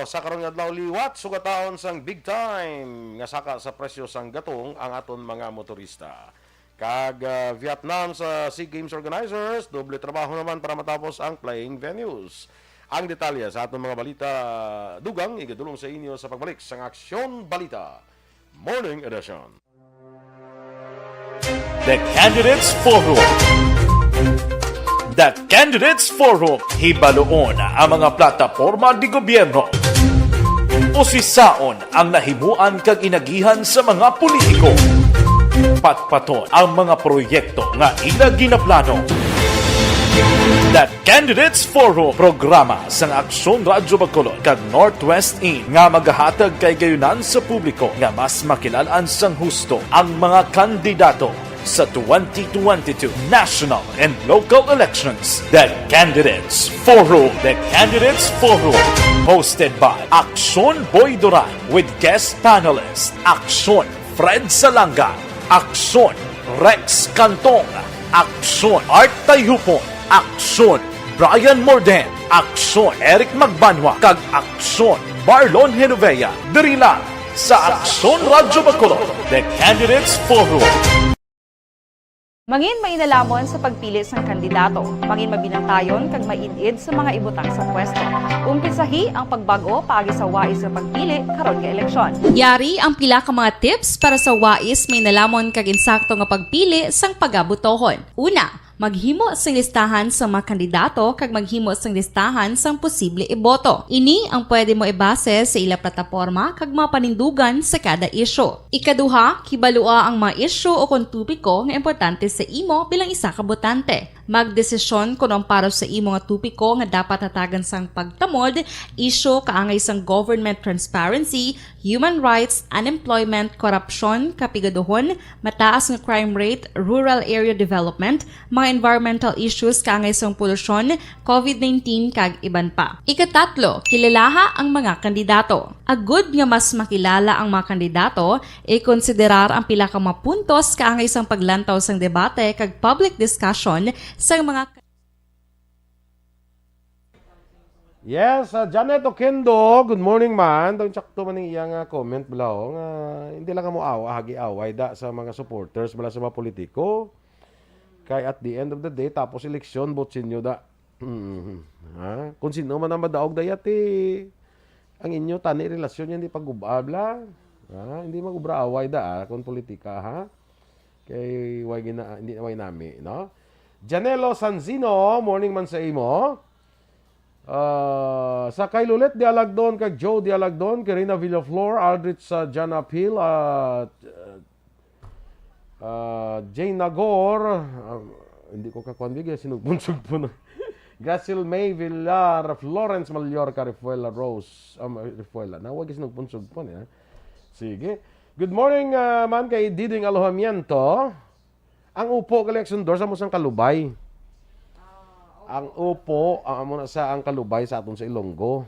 Sa karong adlaw liwat, sugataon sang big time nga saka sa presyo sang gatong ang aton mga motorista. Kag, ah, Vietnam sa SEA Games organizers, doble trabaho naman para matapos ang playing venues. Ang detalye sa aton mga balita, dugang, igadulong sa inyo sa pagbalik sang Aksyon Balita Morning Edition. The Candidates Forum. The Candidates Forum. Hibaluon ang mga plataporma di gobyerno. Usisaon ang nahimuan kag inagihan sa mga politiko. Patpaton ang mga proyekto nga ila ginaplano. The Candidates Forum, programa sang Aksyon Radyo Bacolod kag Northwest In nga magahatag kay gayunan sa publiko nga mas makilal-an sang husto ang mga kandidato sa twenty twenty-two national and local elections. The Candidates Forum. The Candidates Forum, hosted by Aksyon Boy Duran with guest panelist Aksyon Fred Salanga, Aksyon Rex Cantong, Aksyon Art Tayhupon, Aksyon Brian Morden, Aksyon Eric Magbanwa, kag Aksyon Marlon Genovea. Diri lang sa Aksyon Radyo Bacolod, The Candidates Forum. Mangin mainalamon sa pagpili sang kandidato. Mangin mabinantayon kag maid-id sa mga ibutang sa pwesto. Umpisahi ang pagbag-o paagi sa wais nga pagpili karon nga eleksyon. Yari ang pila ka mga tips para sa wais, mainalamon kag insakto nga pagpili sang pagabotohon. Una, maghimo sing listahan sa mga kandidato kag maghimo sing listahan sang posible iboto. Ini ang pwede mo ibase sa ila plataporma kag mga panindugan sa kada isyu. Ikaduha, kibalua ang mga isyu o kon topiko nga importante sa imo bilang isa ka botante. Magdesisyon kon ang para sa imo nga topiko nga dapat hatagan sang pagtamod, isyu kaangay sang government transparency, human rights, unemployment, korupsyon, kapigaduhon, mataas nga crime rate, rural area development, mga environmental issues kaangay sang polusyon, covid nineteen, kag iban pa. Ikatatlo, kilalaha ang mga kandidato. Agud nga mas makilala ang mga kandidato, ikonsiderar ang pila ka mga puntos kaangay sang paglantaw sang debate kag public discussion sang mga Yes, uh, Janet Oquendo, good morning man. Daw sakto man ning iya nga comment bala, oh, nga hindi lang kamo awa, hagi away da sa mga supporters bala sa mga politiko. Kay at the end of the day, tapos eleksyon, botsinyo da. Mm. Ha? Kung sino man ang madaog dayat, eh, ang inyo tani relasyon yan, di pag-ubra bala. Ha? Hindi mag-ubra away da, ah, kung politika, ha? Kay way gina, hindi way nami, no? Janelo Sanzino, morning man sa imo. Ah, sa kay Lulet Dialagdon, kag Joe Dialagdon, Karina Villaflor, Aldrich sa John Apil, at uh, Jane Nagor, ah, hindi ko kakuan bigay, sinugpon-sugpon. Graciel May Villar, Florence Mallorca, Refuela Rose, um, Refuela. Nawag sinugpon-sugpon, eh. Sige. Good morning, ah, man kay Diding Alojamiento. Ang upo gali, Aksyon Dor, sa mo sang kalubay. Ang upo, ang amo na sa ang kalubay sa aton sa Ilonggo.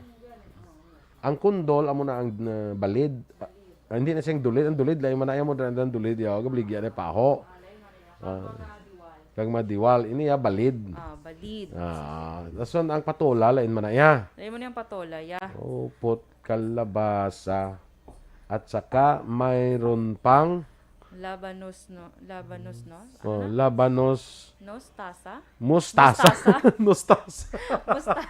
Ang kundol, amo na ang, uh, balid. Ah, hindi na siyang dulid. Ang dulid, lain man na mo, ang dulid, yaw, gabligya na paho. Ah. Kag madiwal, ini ya balid. Ah, balid. Ah, dason ang patola, lain man na ya. Lain mo niyang patola, ya. Upot, kalabasa. At saka mayroon pang Labanos, no? Labanos, no? Oh, Ano? Labanos. Nostasa? Mustasa. Mustasa. Mustasa. Mustasa.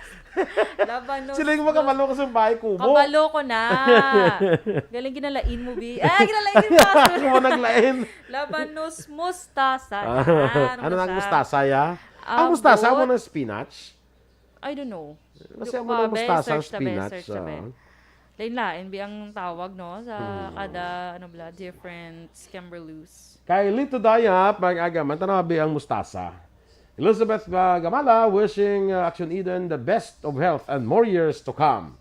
Labanos. Sila yung makabalo ka sa bahay kubo. Kabalo ko na. Galing ginalain mo, bi. Ah, ginalain mo. Ako mo naglain. Labanos mustasa. Ah, ano nang mustasa, ya? Ang mustasa mo ng spinach? I don't know. Kasi amo nang mustasa ang spinach. Lain-lain bi ang tawag, no, sa kada, ano bala, different Skemberloos. Kay Lito Dayap, mag-aga man, tanaw bi ang mustasa. Elizabeth, uh, Gamala, wishing, uh, Action Eden the best of health and more years to come.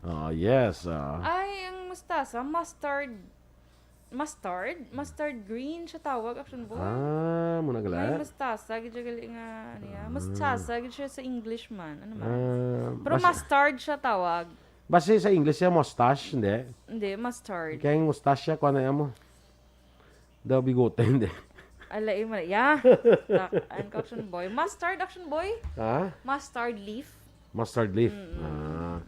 Oh, yes. Uh. Ay, ang mustasa, mustard. Mustard? Mustard green siya tawag, Action Boy. Ah, mo na gala? May mustasa, gid siya gali nga, ano ya? Ah. Mustasa, gid siya sa English man. Ano man? Ah, pero mas- mustard siya tawag. Basi sa English siya mustache, hindi? Hindi, mustard. Kaya yung mustache siya, kuha na yan mo. Daw bigote, hindi. Alay mo na. Yeah. Tak, ang Action Boy. Mustard, Action Boy? Ha? Mustard leaf. Mustard leaf. Mm-mm. Ah.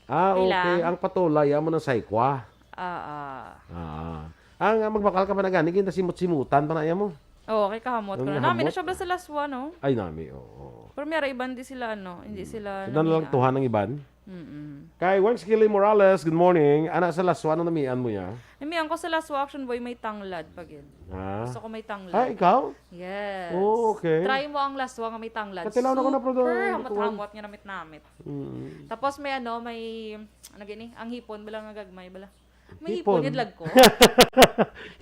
Ah, okay. Ang patola, ya mo ng saikwa. Ah, ah. Ah. Ang, ah, magbakal ka pa na gani, ginta simot-simutan pa na ya mo. Oo, kay kahamot ko na. Nami na siya bala sa laswa, no? Ay, nami, oo. Pero may iban di sila, ano, hindi sila namian. Sila na lang tuhan ang iban? Mm-mm. Kay Weng Skilly Morales, good morning. Ana sa laswa, ano namian mo ya? Namian ko sa laswa, Action Boy, may tanglad pa gid. Ha? Gusto ko may tanglad. Ah, ikaw? Yes. Oh, okay. Try mo ang laswa nga may tanglad. Katilaw na ko na, pero super hamot-hamot nga namit-namit. Mm. Tapos may ano, may, ano gini, ang hipon bala nga gagmay bala. May hipon. Hipon gid lag ko.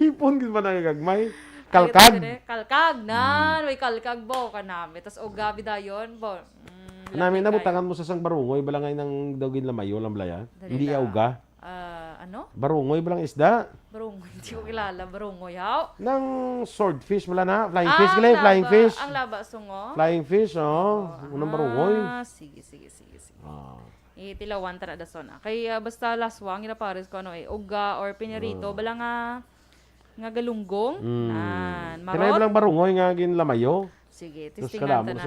Hipon gid man ang gagmay. Kalkag. Ay, ito, kalkag. Nan, may kalkag, bo, kanami. Tas uga bi dayon, bo. Mm, nami na butangan mo sa sang barungoy, bala ngay nang daw ginlamayo lang, bala ya. Hindi ya uga. Ah, ano? Barungoy, bala nga isda. Barungoy, hindi ko kilala. Barungoy, haw? Nang swordfish, bala na. Flying fish, gali, flying fish. Ang laba, sungo? Flying fish, oh. Unang barungoy. Ah, sige, sige, sige, sige. Ah. Eh, tilawan ta na dason, ah. Kay, ah, basta laswa ang ginapares ko, ano, eh, uga or pinirito, bala nga, nga galunggong. Mm. Nan, marot. Kaya lang barungoy nga ginlamayo. Sige, testingan ta na.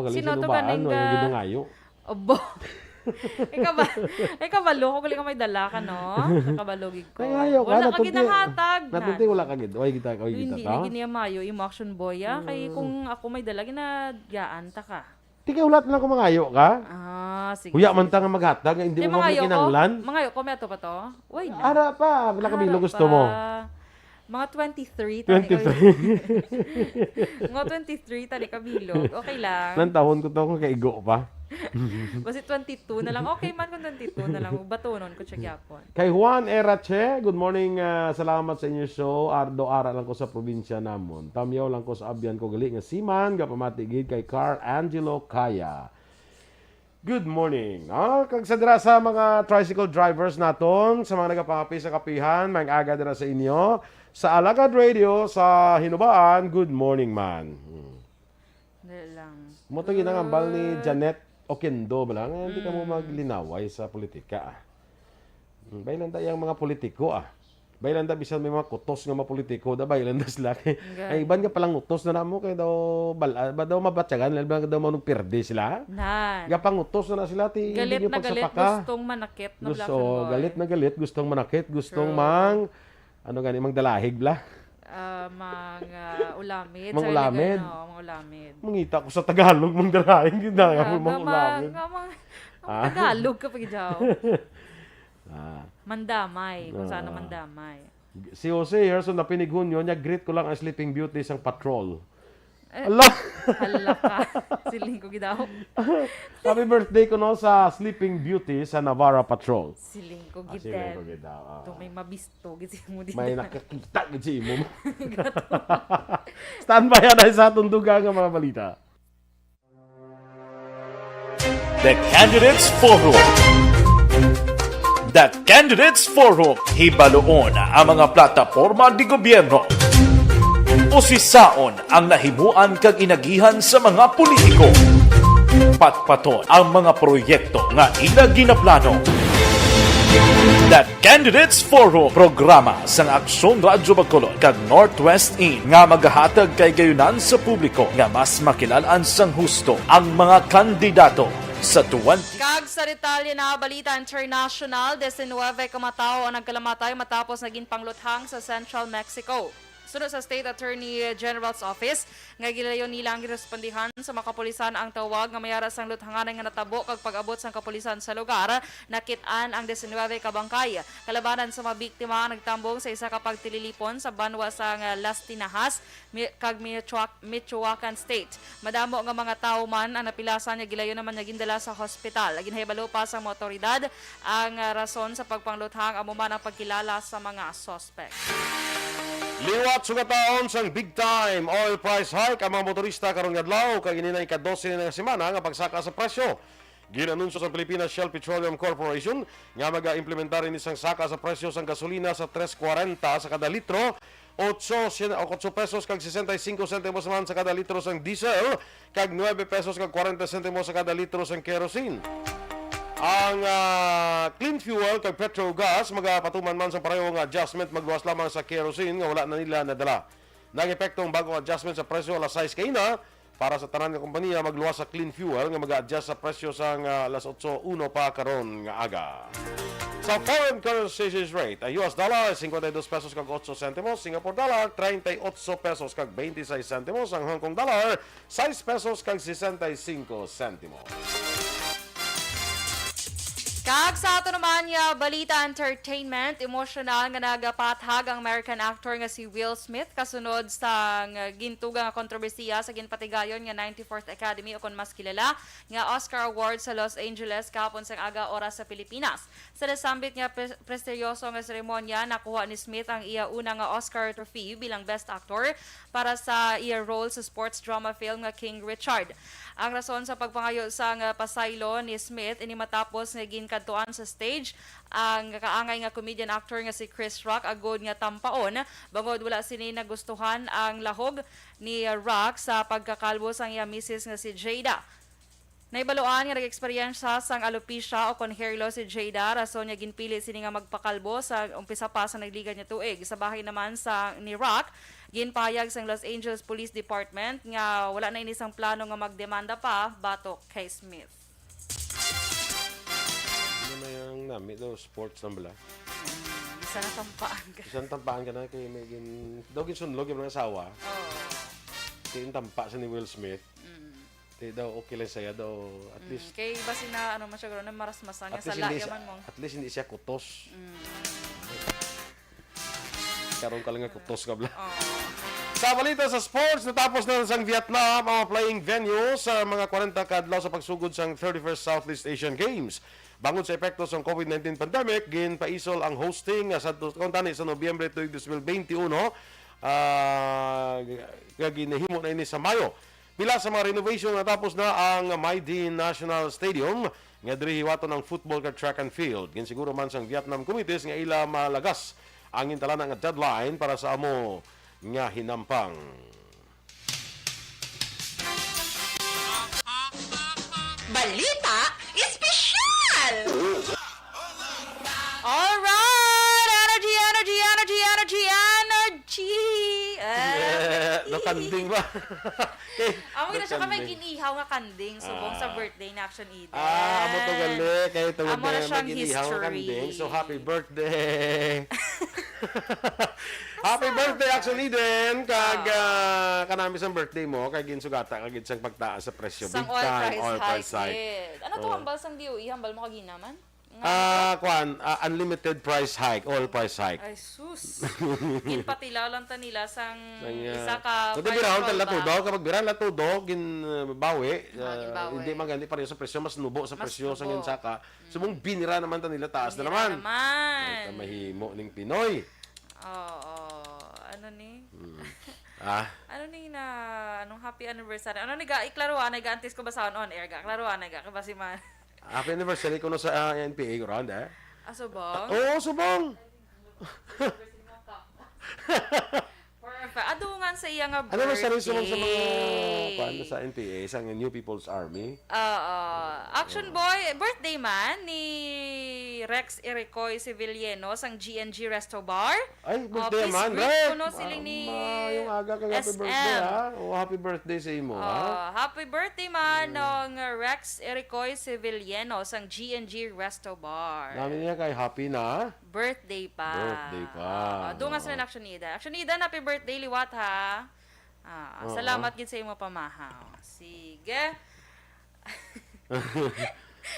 Sino to kaning, ah, ginangayo? Obo. Ay, kaba-, ay, kabalo ko, gali ka may dala ka, no? Kabalo gid ko. Wala ka ginahatag. Natunti, wala ka gid. Oy, kita, oy, kita ta. Hindi, hindi niya mayo, imo Action Boy, ah. Kay kung ako may dala, ginagyaan ta ka. Di kay hulat lang kung mangayo ka. Ah, sige. Huya man ta nga maghatag, nga hindi mo kinahanglan. Mangayo ko, may ato pa to? Uy, na. Ara pa, pila ka bilo gusto mo? Mga twenty-three, tani ka. Twenty-three. Mga twenty-three, tani ka bilog. Okay lang. Nantahon ko to kung kaigo pa. Basi twenty-two na lang. Okay man kung twenty-two na lang. Batonon ko siya gyapon. Kay Juan Erache, good morning, ah, salamat sa inyo show. Ardo ara lang ko sa probinsya namon. Tamyaw lang ko sa abyan ko gali nga siman, gapamati gid kay Carl Angelo Kaya. Good morning. Ah, kag sa dira sa mga tricycle drivers naton, sa mga nagapangapi sa kapihan, maayong aga dira sa inyo. Sa Alagad Radio, sa Hinubaan, good morning man. Hmm. Dali lang. Mo to ginangambal ni Good. Janet Oquendo, bala, nga hindi ka mo Mm. maglinaway sa politika, ah. Mm, bailan ta yang mga politiko, ah. Bailan ta bisan may mga kutos nga mga politiko, da bailan ta sila. Kay, Gan. ay, iban nga palangutos na namo kay daw bal-, ah, ba daw mabatyagan, labi na daw manugpirdi sila. Nan. Gapangutos na na sila, ti, Galit hindi nyo na galit, pagsapaka. Gustong manakit na Gusto, black and white. Galit na galit, gustong manakit, gustong True. mang, ano gani, mang dalahig, bla? Ah, mga ulamid. Mang Sa ulamid. Ano, mga ulamid. Mangita ko sa Tagalog, mang dalahig, yun na, Ah, mang nga ma-, ulamid. nga ma-, nga Ah. Tagalog ka pa, Gijaw. Ah. Mandamay, kung saan Ah. mandamay. Si Jose Gerson na pinighunyo niya, "Greet ko lang ang Sleeping Beauty sang Patrol." Eh, Ala! hala ka. Siling ko gidaw. Happy birthday ko, no, sa Sleeping Beauty sa Navarra Patrol. Siling ko Ah, siling gidan. ko gidaw, ah. Ito may mabisto, gid mo di May na. nakakita, gid si imo. Gato. Standby na sa atong dugang nga mga balita. The Candidates Forum. The Candidates Forum. Hibaluon ang mga plataporma di gobyerno. Usisaon ang nahimuan kag inagihan sa mga politiko. Patpaton ang mga proyekto nga ila ginaplano. The Candidates Forum, programa sang Aksyon Radyo Bacolod kag Northwest In nga magahatag kay gayunan sa publiko nga mas makilal-an sang husto ang mga kandidato sa twenty. Kag sa detalye na balita international, diecinuebe ka mga tawo ang nagkalamatay matapos nga ginpangluthang sa Central Mexico. Suno sa State Attorney General's Office, nga gilayon nila ang girespondihan sa mga kapulisan ang tawag nga may ara sang luthanganan nga natabo kag pag-abot sang kapulisan sa lugar, nakit-an ang diecinuebe ka bangkay. Kalabanan sa mga biktima ang nagtambong sa isa ka pagtililipon sa banwa sang Las Tinajas, Mi-, kag Michoac-, Michoacan State. Madamo nga mga tawo man ang napilasan nga gilayon naman nga gindala sa hospital. Ginhibalo pa sang mga awtoridad ang, ah, rason sa pagpangluthang, amo man ang pagkilala sa mga suspect. Liwat sugataon sang big time oil price hike ang mga motorista karong adlaw, kag ini na ika-dose na nga semana nga pagsaka sa presyo. Ginanunsyo sa Pilipinas Shell Petroleum Corporation nga mag-implementar ini sang saka sa presyo sang gasolina sa tres kwarenta sa kada litro, otso, sien-, otso pesos kag sesenta y cinco sentimos man sa kada litro sang diesel, kag nuebe pesos kag kwarenta sentimos sa kada litro sang kerosene. Ang, ah, clean fuel kag petrol gas magapatuman man sa pareho nga adjustment, magluwas lamang sa kerosene nga wala na nila nadala. Nag-epekto ang bagong adjustment sa presyo alas sais kaina para sa tanan nga kompanya, magluwas sa clean fuel nga mag-a-adjust sa presyo sang, ah, alas otso uno pa karon nga aga. Sa foreign currency exchange rate, ang U S dollar, cincuenta y dos pesos kag otso sentimos, Singapore dollar, treinta y ocho pesos kag veintiséis sentimos, ang Hong Kong dollar, sais pesos kag sesenta y cinco sentimos. Kag sa ato naman nga balita entertainment, emosyonal nga nagapathag ang American actor nga si Will Smith kasunod sang gintuga nga kontrobersiya sa ginpatigayon nga ninety-fourth Academy, o kon mas kilala nga Oscar Awards, sa Los Angeles kahapon sang aga, oras sa Pilipinas. Sa nasambit nga pre-, prestigyoso nga seremonya, nakuha ni Smith ang iya una nga Oscar trophy bilang Best Actor para sa iya role sa sports drama film nga King Richard. Ang rason sa pagpangayo sang pasaylo ni Smith ini matapos nga ginkadtuan sa stage ang kaangay nga comedian actor nga si Chris Rock agod nga tampaon, bangod wala sini nagustuhan ang lahog ni Rock sa pagkakalbo sang iya misis nga si Jada. Nahibaluan nga nag-eksperyensya sang alopecia o kon hair loss si Jada, rason nga ginpili sini nga magpakalbo sa umpisa pa sa nagligad nga tuig. Sa bahin naman sa ni Rock, ginpahayag sang Los Angeles Police Department nga wala na ini sang plano nga magdemanda pa batok kay Smith. Ano na yung nami daw, sports lang bala? Bisan natampaan ka. Bisan tampaan ka na, kay may gin-, daw ginsunlog yung mga asawa. Oo. Kaya yung tampa sa ni Will Smith. Mm. Di daw okay lang saya daw, at Mm, least kay basi na, ano man siya, gano'n, na marasmasan nga at least sala hindi siya, yaman mo. At least hindi siya kutos. Mm. Karon ka lang nga kutos ka, bla. Oo. Sa balita sa sports, natapos na sang Vietnam ang mga playing venue sa mga kwarenta ka adlaw sa pagsugod sang thirty-first Southeast Asian Games. Bangod sa epekto sang COVID nineteen pandemic, ginpaisol ang hosting nga sa, kuntani sa Nobyembre tuig dos mil benti uno, ah, nga ginahimo na ini sa Mayo. Pila sa mga renovation natapos na ang Mydin National Stadium, nga diri hiwaton ang football kag track and field. Ginsiguro man sang Vietnam Committees nga ila malagas ang gintalana nga deadline para sa amo nga hinampang. Balita Espesyal! Alright! Energy, energy, energy, energy, energy! Eh, nakanding ba? Amo na siya ka may ginihaw nga kanding subong sa birthday ni Action Eden. Ah, amo to gali. Kay tungod na may ginihaw nga kanding. So, happy birthday! Happy birthday, Action Eden! Kag, ah, kanami sang birthday mo, kay ginsugata ka gid sang pagtaas sa presyo. Sang oil price hike gid. Ano to, hambal sang D O E? Hambal mo kagina man? Ah, kwan, ah, unlimited price hike, oil price hike. Ay, sus. Ginpatilaw lang ta nila sang isa ka. Kundi birahon ta nila todo, kapag birahon nila todo, gin, ah, bawi. Ah, ginbawi. Hindi man gani pareho sa presyo, mas nubo sa presyo sang ginsaka. Subong binira naman ta nila, taas na naman. Ay, ta mahimo ning Pinoy. Oo. Ano ni? Mm. Ah? Ano ni na, anong happy anniversary? Ano ni ga, iklaro, anay ga, antes ko basahon on air ga. Klaro, anay ga, kabasi man. Happy anniversary kuno sa, ah, N P A, ko ron, eh? Ah, subong? Oo, subong. Perfect. Adungan sa iya nga birthday. Anniversary subong sa mga, kwan, sa N P A, sa New People's Army. Oo. Action Boy, birthday man ni Rex Ericoy Sevilleno sang G N G Resto Bar. Ay, birthday man, Rex! Kuno siling ni S M. Maayong aga kag happy birthday, ha? Oh, happy birthday sa imo, ha? Oh, happy birthday man nung Rex Ericoy Sevilleno sang G N G Resto Bar. Namin niya kay happy na birthday pa. Birthday pa. Oh, dungan sila na Action Eden. Action Eden, happy birthday liwat, ha? Ah, salamat gid sa imo pamahaw. Sige.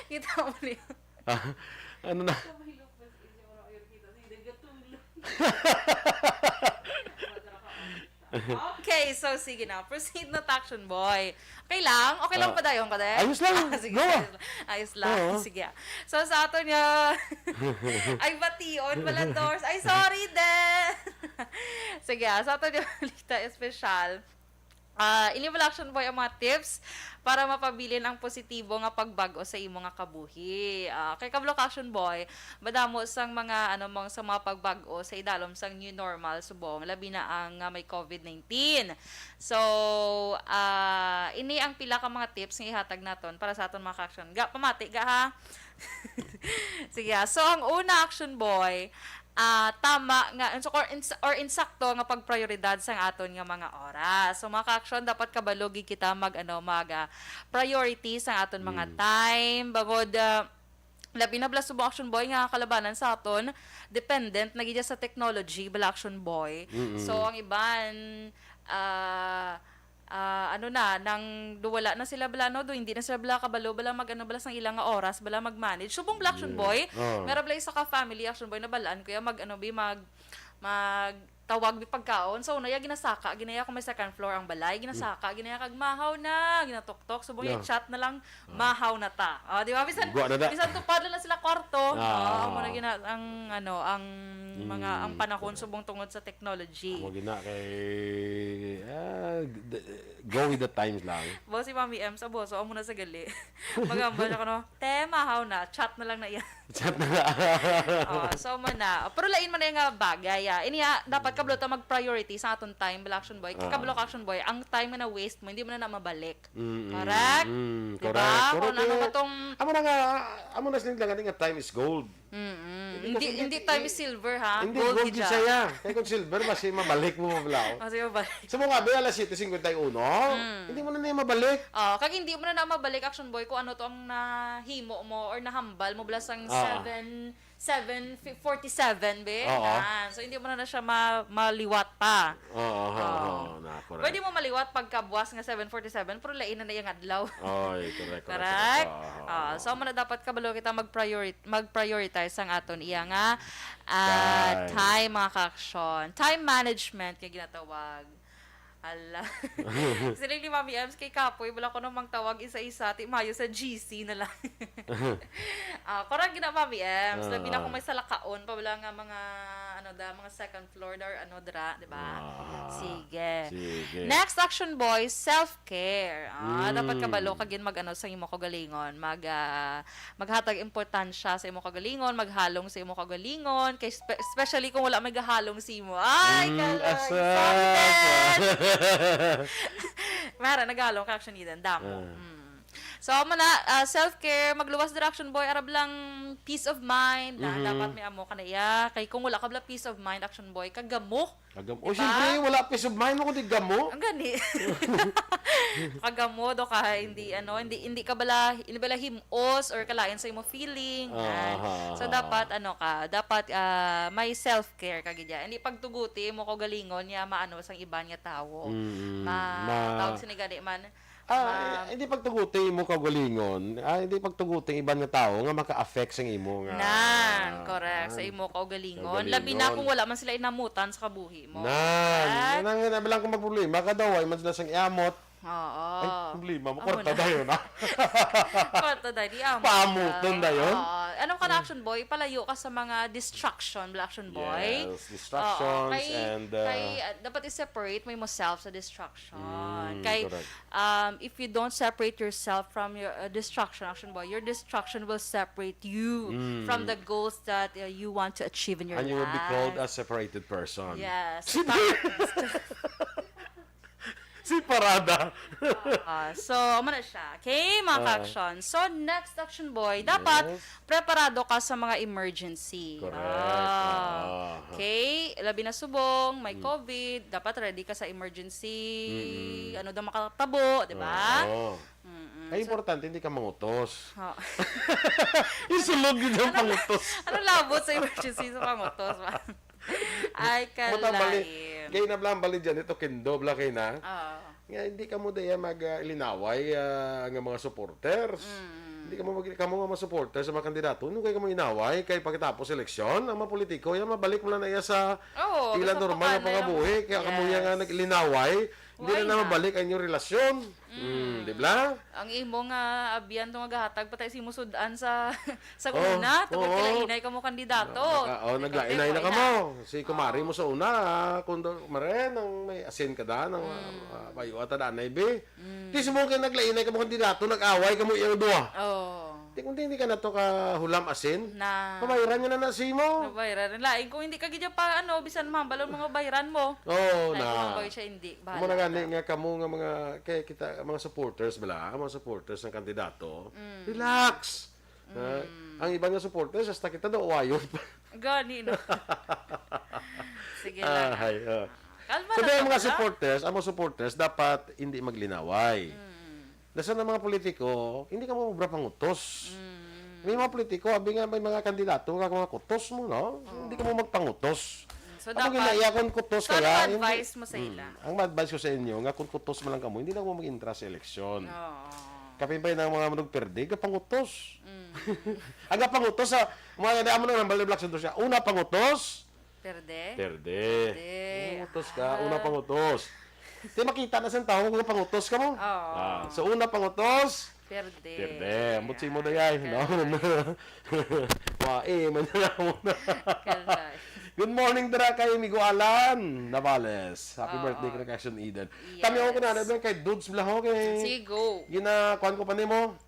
Kita mo niya. Ah, ano na? Okay, so sige na. Proceed na ta, Action Boy. Okay lang? Okay lang pa dayon ko, de? Ayos lang. Ah, sige, ayos lang. Ayos lang. Oo. Sige, ah. So, sa aton nga, ay, bation, Balandors. Ay, sorry, de. Sige, ah. Sa aton nga balita espesyal, ah, ini bala, Action Boy, ang mga tips para mapabilin ang positibo nga pagbag-o sa imo nga kabuhi. Ah, kay kabalo ka, Action Boy, madamo sang mga, ano, mong, sa mga pagbag-o sa idalom sang new normal subong, labi na ang, ah, may covid nineteen. So, ah, ini ang pila ka mga tips nga ihatag naton para sa aton mga ka-action. Ga, pamati ga, ha? Sige, ah. So, ang una, Action Boy, ah, tama nga, ins-, or ins-, or insakto nga pagprioridad sang aton nga mga oras. So, mga ka-action, dapat kabalo gid kita mag, ano, mag, ah, priority sang aton mga time. Bangod, ah, labi na bala subong, Action Boy, nga kalabanan sa aton, dependent na gid sa technology bala, Action Boy. Mm-mm. So, ang iban, ah, ah, ano na, nang do wala na sila bala, no, do hindi na sila bala kabalo bala mag, ano, bala sang ilang nga oras bala mag-manage. Subong bala, Action Boy, meron bala isa ka family, Action Boy, nabalaan ko ya mag, ano, bi, mag, mag tawag bi pagkaon. So, una ya ginasaka, ginaya ko may second floor ang balay, ginasaka, ginaya kag mahaw na, ginatuktok. Subong ya chat na lang, mahaw na ta. Oh, di ba? Bisan, bisan tupad lang na sila kwarto. Ah. Oh, amo na gina-, ang, ano, ang mga, ang panahon subong tungod sa technology. Amo gina kay, ah, d-, go with the times lang. Bo, si Mami M sa boso, amo na sa gali. Magamba siya kuno, "Te, mahaw na." Chat na lang na iya. Chat na lang. Oh, so, man na. Pero lain man na yung nga bagay, ah. Ini, ah, dapat kabalo ta mag-priority sa aton time, bala, Action Boy. Kabalo ka, Action Boy, ang time nga na-waste mo, hindi mo na na mabalik. Mm, mm. Correct? Mm, correct. Di ba? Kung ano ba tong... Amo na nga, amo na siling lang nga time is gold. Mm-mm. Hindi, hindi time is silver, ha? Hindi, gold gid siya. Kaya kung silver, mas mabalik mo, mablaw. Mas mabalik. Sa mga abi, alas siyete cincuenta y uno, hindi mo na niya mabalik. Oh, kag hindi mo na na mabalik, Action Boy, kung ano to ang nahimo mo or nahambal mo, bala sang seven, seven forty-seven, be? Oo. Yan. So, hindi mo na na siya ma-, maliwat pa. Oo, oo, oo, na, correct. Pwede mo maliwat pagkabuas nga seven forty-seven, pero lain na na yung adlaw. Oy, correct, correct, correct. Correct? Oo, oo, oo. Ah, so, amo na dapat kabalo kita mag-priori-, mag-prioritize ang aton iya nga, ah, time, mga ka-action. Time management nga ginatawag. Hala. Siling ni Mami Ems kay kapoy, wala ko namang tawag isa-isa, ti mayo sa G C na lang. Ah, kurang gina, Mami Ems. Labi na kung may salakaon pa, wala nga mga, ano da, mga second floor da or ano dira, di ba? Ah, sige. Sige. Next, Action Boy, self-care. Ah, dapat kabalo ka gid mag, ano, sa imo kaugalingon. Mag, ah, maghatag importansya sa imo kaugalingon, maghalong sa imo kaugalingon, kay spe-, especially kung wala may gahalong sa imo. Ay, mm, kalay, asa? Sorry, Ted. Mara, naghalong ka, Action Eden, damo. Ah. Mm. So, amo na, ah, self-care, magluwas dira, Action Boy, arab lang peace of mind, na Mhm. dapat may amo ka na iya. Kay kung wala ka bala peace of mind, Action Boy, kagamo. Kagam-, oh, Diba? siyempre, wala peace of mind mo kundi gamo. Ang gani. Kagamo, do ka, hindi, ano, hindi, hindi ka bala, hindi bala him-os or kalain sa imo feeling. Ah, Yan. ha, So, ha, dapat, ha. ano ka, dapat, ah, may self-care ka, gid ya. Hindi pagtuguti mo kaugalingon niya, maano sang iban nga tawo. Mm, Ma-, ma- tawag sini gani man, Ah, ma- eh, hindi pagtuguti imo kaugalingon. Ah, hindi pagtuguti iban nga tawo nga maka-affect sa imo nga Nan, correct. Sa ah, imo kaugalingon. kaugalingon. Labi na kung wala man sila inamutan sa kabuhi mo. Nan, Correct? Nan, nan, nan, lang kung magproblema ka daw, ay man sila sang iamot. Oo. Ay, problema mo. Amo Kwarta na. dayon, ah. Kwarta dayon, iamot Paamuton na. dayon. Oo. Anong ka na, Mm. Action Boy? Palayo ka sa mga distraction, bala, Action Boy. Yes, Oo. distractions Kay, and, uh, kay, uh, dapat i-separate mo imo self sa distraction. Mm, Kay, correct. um, if you don't separate yourself from your, uh, distraction, Action Boy, your distraction will separate you Mm. from the goals that, uh, you want to achieve in your And you will be called life. a separated person. Yes. Siyempre. Si Parada. Ah, so, amo na siya. Okay, mga Ah. ka-action. So, next, Action Boy, dapat Yes. preparado ka sa mga emergency. Correct. Ah. Ah. Okay, labi na subong, may Mm. covid, dapat ready ka sa emergency. Mm-mm. Ano daw makatabo, di ba? Oo. Mm-mm. Ay, So, importante, hindi ka mangutos. Oh. Yung sulog yun yung Ano, pangutos. ano labot sa emergency sa pangutos, ba? Ay, Mata bali, kalain. Kay nablang bali dyan, ito kindo, bla kay na. Oo. Nga, hindi ka mo daya mag, ah, linaway, ah, nga mga supporters. Mm. Hindi ka mo mag, kamo nga mga supporters sa mga kandidato. Ano kayo kamo inaway? Kay pagkatapos eleksyon, ang mga politiko, yan, mabalik mo lang na iya sa Oo, ila basta normal nga pakana lang. pangabuhi. Kaya kamo yan nga Yes. naglinaway, hindi Why na na na? mabalik ang inyong relasyon. Mm, Mm. di ba? Ang imo nga abyan to nga gahatag, patay si mo sud-an sa, sa Oh, una, tungod oo. kay lainay ka mo kandidato. Naka-, oh, Ikaw, naglainay na ikaw, ka ina. mo. Si kumari Oo. mo sa una, ah, kundo, mare, nang may asin ka da, nang, Mm. ah, bayo ata da, anay, be. Mm. Di si mo kay naglainay ka mo kandidato, nag-away ka mo iyang duha. Oo. Di kung di, hindi ka na to ka hulam asin, Na. mabayaran niya na na si mo. Mabayaran. Lain kung hindi ka gid pa, ano, bisan mahambal ang mga bayaran mo. Oo, Ay, na. kung ang bagay siya, hindi. Bahala Amo na gani ka. nga kamo nga mga, kay kita, mga supporters bala, ang mga supporters ng kandidato, Mm. relax. Ha? Mm. Ang iba nga supporters, hasta kita daw, uwayon pa. Gani, no? Sige lang. Ah, hay, ah. Kalma So, lang dahil ka mga pala. supporters, ang mga supporters, dapat hindi maglinaway. Mm. Nasa na mga politiko, hindi ka mo obra pangutos. Mm. May mga politiko, abi nga may mga kandidato nga mga kutos mo, no? Oo. Hindi ka mo magpangutos. Mm. So, Ang dapat, ginaiya kung kutos so, ano kaya, ang hindi advice mo sa Mm. ila? Ang advice ko sa inyo, nga kung kutos mo lang kamo, hindi na mo mag-intra sa eleksyon. Oo. Kapin pa yung mga manugperde, kapangutos. Mm. Ang kapangutos sa, mga nga amo na ng Black Santos siya, una pangutos, Perde? Perde. Perde. Pangutos ka, Ah. una pangutos. Di makita na sa tao kung pangutos ka mo. Oo. Ah, so, una pangutos, Perde. perde. Ambot si mo dayay, no? Correct. Wa, eh, man na mo na. Correct. Good morning, dira kay Amigo Alan Navales. Happy Oo. birthday, kay Action Eden. Yes. Tami ako na, na kay Dudes Blaho, kay Sige, go. Gina, kuan ko pa nimo.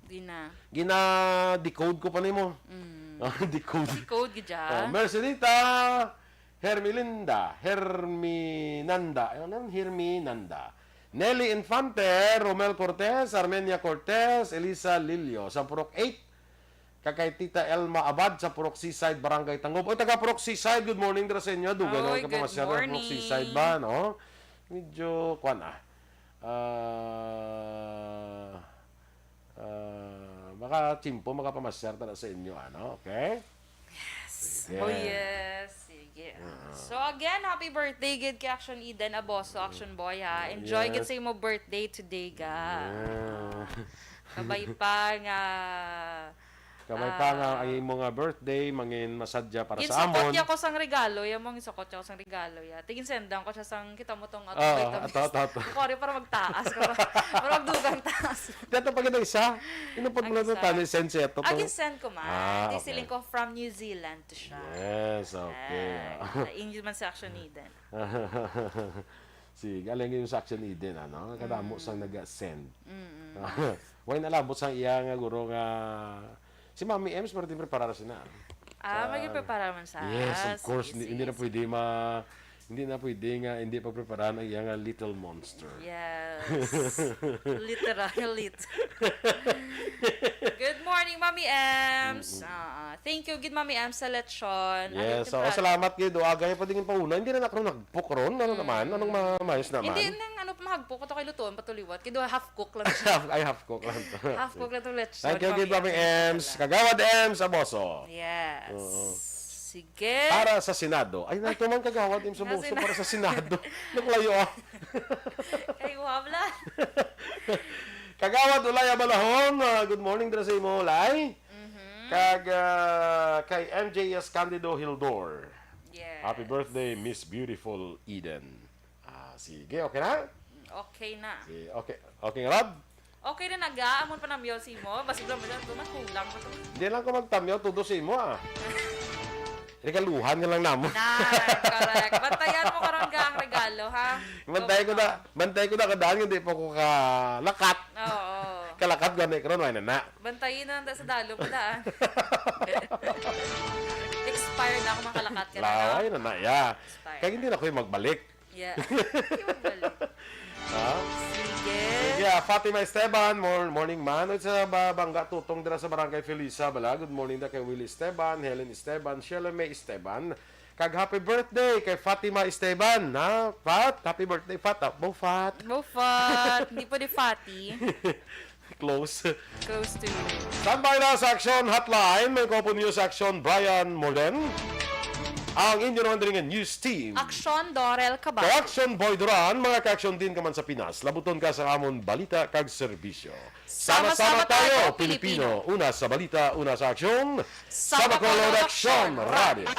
Gina. Gina-decode ko pa nimo. Mm. Ah, decode. Decode gid siya. Oh, Mercedita, Hermelinda, Herminanda. Ano na yun? Herminanda. Nelly Infante, Romel Cortez, Armenia Cortez, Elisa Lillo, sa Purok eight. Kag kay Tita Elma Abad sa Purok Seaside, Barangay Tangub. Oy, taga Purok Seaside, good morning dira sa inyo. Dugay na Oy, ka good pamasyal sa Purok morning. Seaside ba, no? Medyo, kwan, ah. Ah, ah, makachimpo, makapamasyar ta na sa inyo, ano? Okay? Yes. Sige. Oh, yes. Sige. Ah. So, again, happy birthday gid kay Action Eden Aboso, Action Boy, ha? Enjoy gid Yes. sa imo birthday today, ga. Yeah. Kabay pa nga, Kabay pa nga ah, ang imo nga birthday, mangin masadya para sa Ginsukot amon. niya ko sang regalo, ya mo, ginsukot niya ko sang regalo, ya. Tiginsendan ko siya sang, kita mo tong, ah, Oo, tong ato, ato, ato. Kuwari para magtaas ka ba? Para magdugang taas. Dito pa kita isa. Inupod mo Ang na ito, isa. Tani, send siya to, Ah, to. ginsend ko man. Ah, Di okay. siling ko from New Zealand to siya. Yes, okay. Ay, sa inyo man sa Action Eden. Sige, alam yung sa Action Eden, ano? Kadamo Mm. sang nag-send. Mm-mm. Way nalabot sang iya nga guro nga si Mami Ems, pero di preparar sina. Ah, Sa may preparar man sa Yes, of Ah, course. sige, Hindi, hindi sige, na sige. pwede ma-, Hindi na pwede nga hindi pagpreparahan ang iyang little monster. Yes. Literal lit. Good morning, Mami Ems. Ah, thank you, gid, Mami Ems, sa lechon. Ano Yes, yung so, product? Salamat gid. O, agay pa din yung pauna. Hindi na ako nagbukron. Ano naman? Anong ma- maayos naman? Hindi nang ano pa mahagpok ko to kay lutuon patuliwat. Kay duha half cook lang siya. Half, ay, half cook lang to. Half cook lang to lechon. Thank you, gid, Mami Ems. Kagawad Ems Aboso. Yes. Oo. Sige. Para sa Senado. Ay, nato man kagawad Ems Aboso Senado. Para sa Senado. Naglayo ah. Kay wabla. Kagawad Ulay Abalahon, ah, good morning dira sa imo, Ulay. Mhm. Kag ah, kay M J S Candido Hildor. Yes. Happy birthday, Miss Beautiful Eden. Ah, sige, okay na? Okay na. Sige, okay. Okay nga, Rod? Okay na naga, amon panamyaw si mo. Basig lang mo dyan, ito na kulang mo to. Hindi lang ko magtamyaw, todo sa imo ah. Regaluhan nga lang namo. Na, correct. Bantayan mo karon ga ang regalo, ha? Bantay ko na, bantay ko na kadaan, hindi pa ko kalakat. Oo. Kalakat gani karon, wala na. Bantayin na lang sa dalo mo daan. Expire na ako, makalakat ka na. Laway No? na na, yeah. Expire. Kaya hindi na ko yung magbalik. Yeah. Hindi magbalik. Ha? Sige. Sige, ah, Fatima Esteban, mor- morning man. Sa ba- Bangga Tutong dira sa Barangay Felisa, bala. Good morning da kay Willie Esteban, Helen Esteban, Shirley May Esteban. Kag happy birthday kay Fatima Esteban, ha? Fat, happy birthday, Fat. Ah, bo Fat. Bufat. Hindi pwede fatty. Close. Close to you. Standby na sa Aksyon Hotline, may Kopo News Aksyon, Brian Morden. Ang inyo naman diri nga news team. Aksyon, Dorel Cabal. Ka-action Boy Duran, mga ka-action din ka man sa Pinas. Labuton ka sa amon balita kag serbisyo. Sama-sama tayo, Pilipino. Una sa balita, una sa aksyon. Sabacolo Aksyon Radio.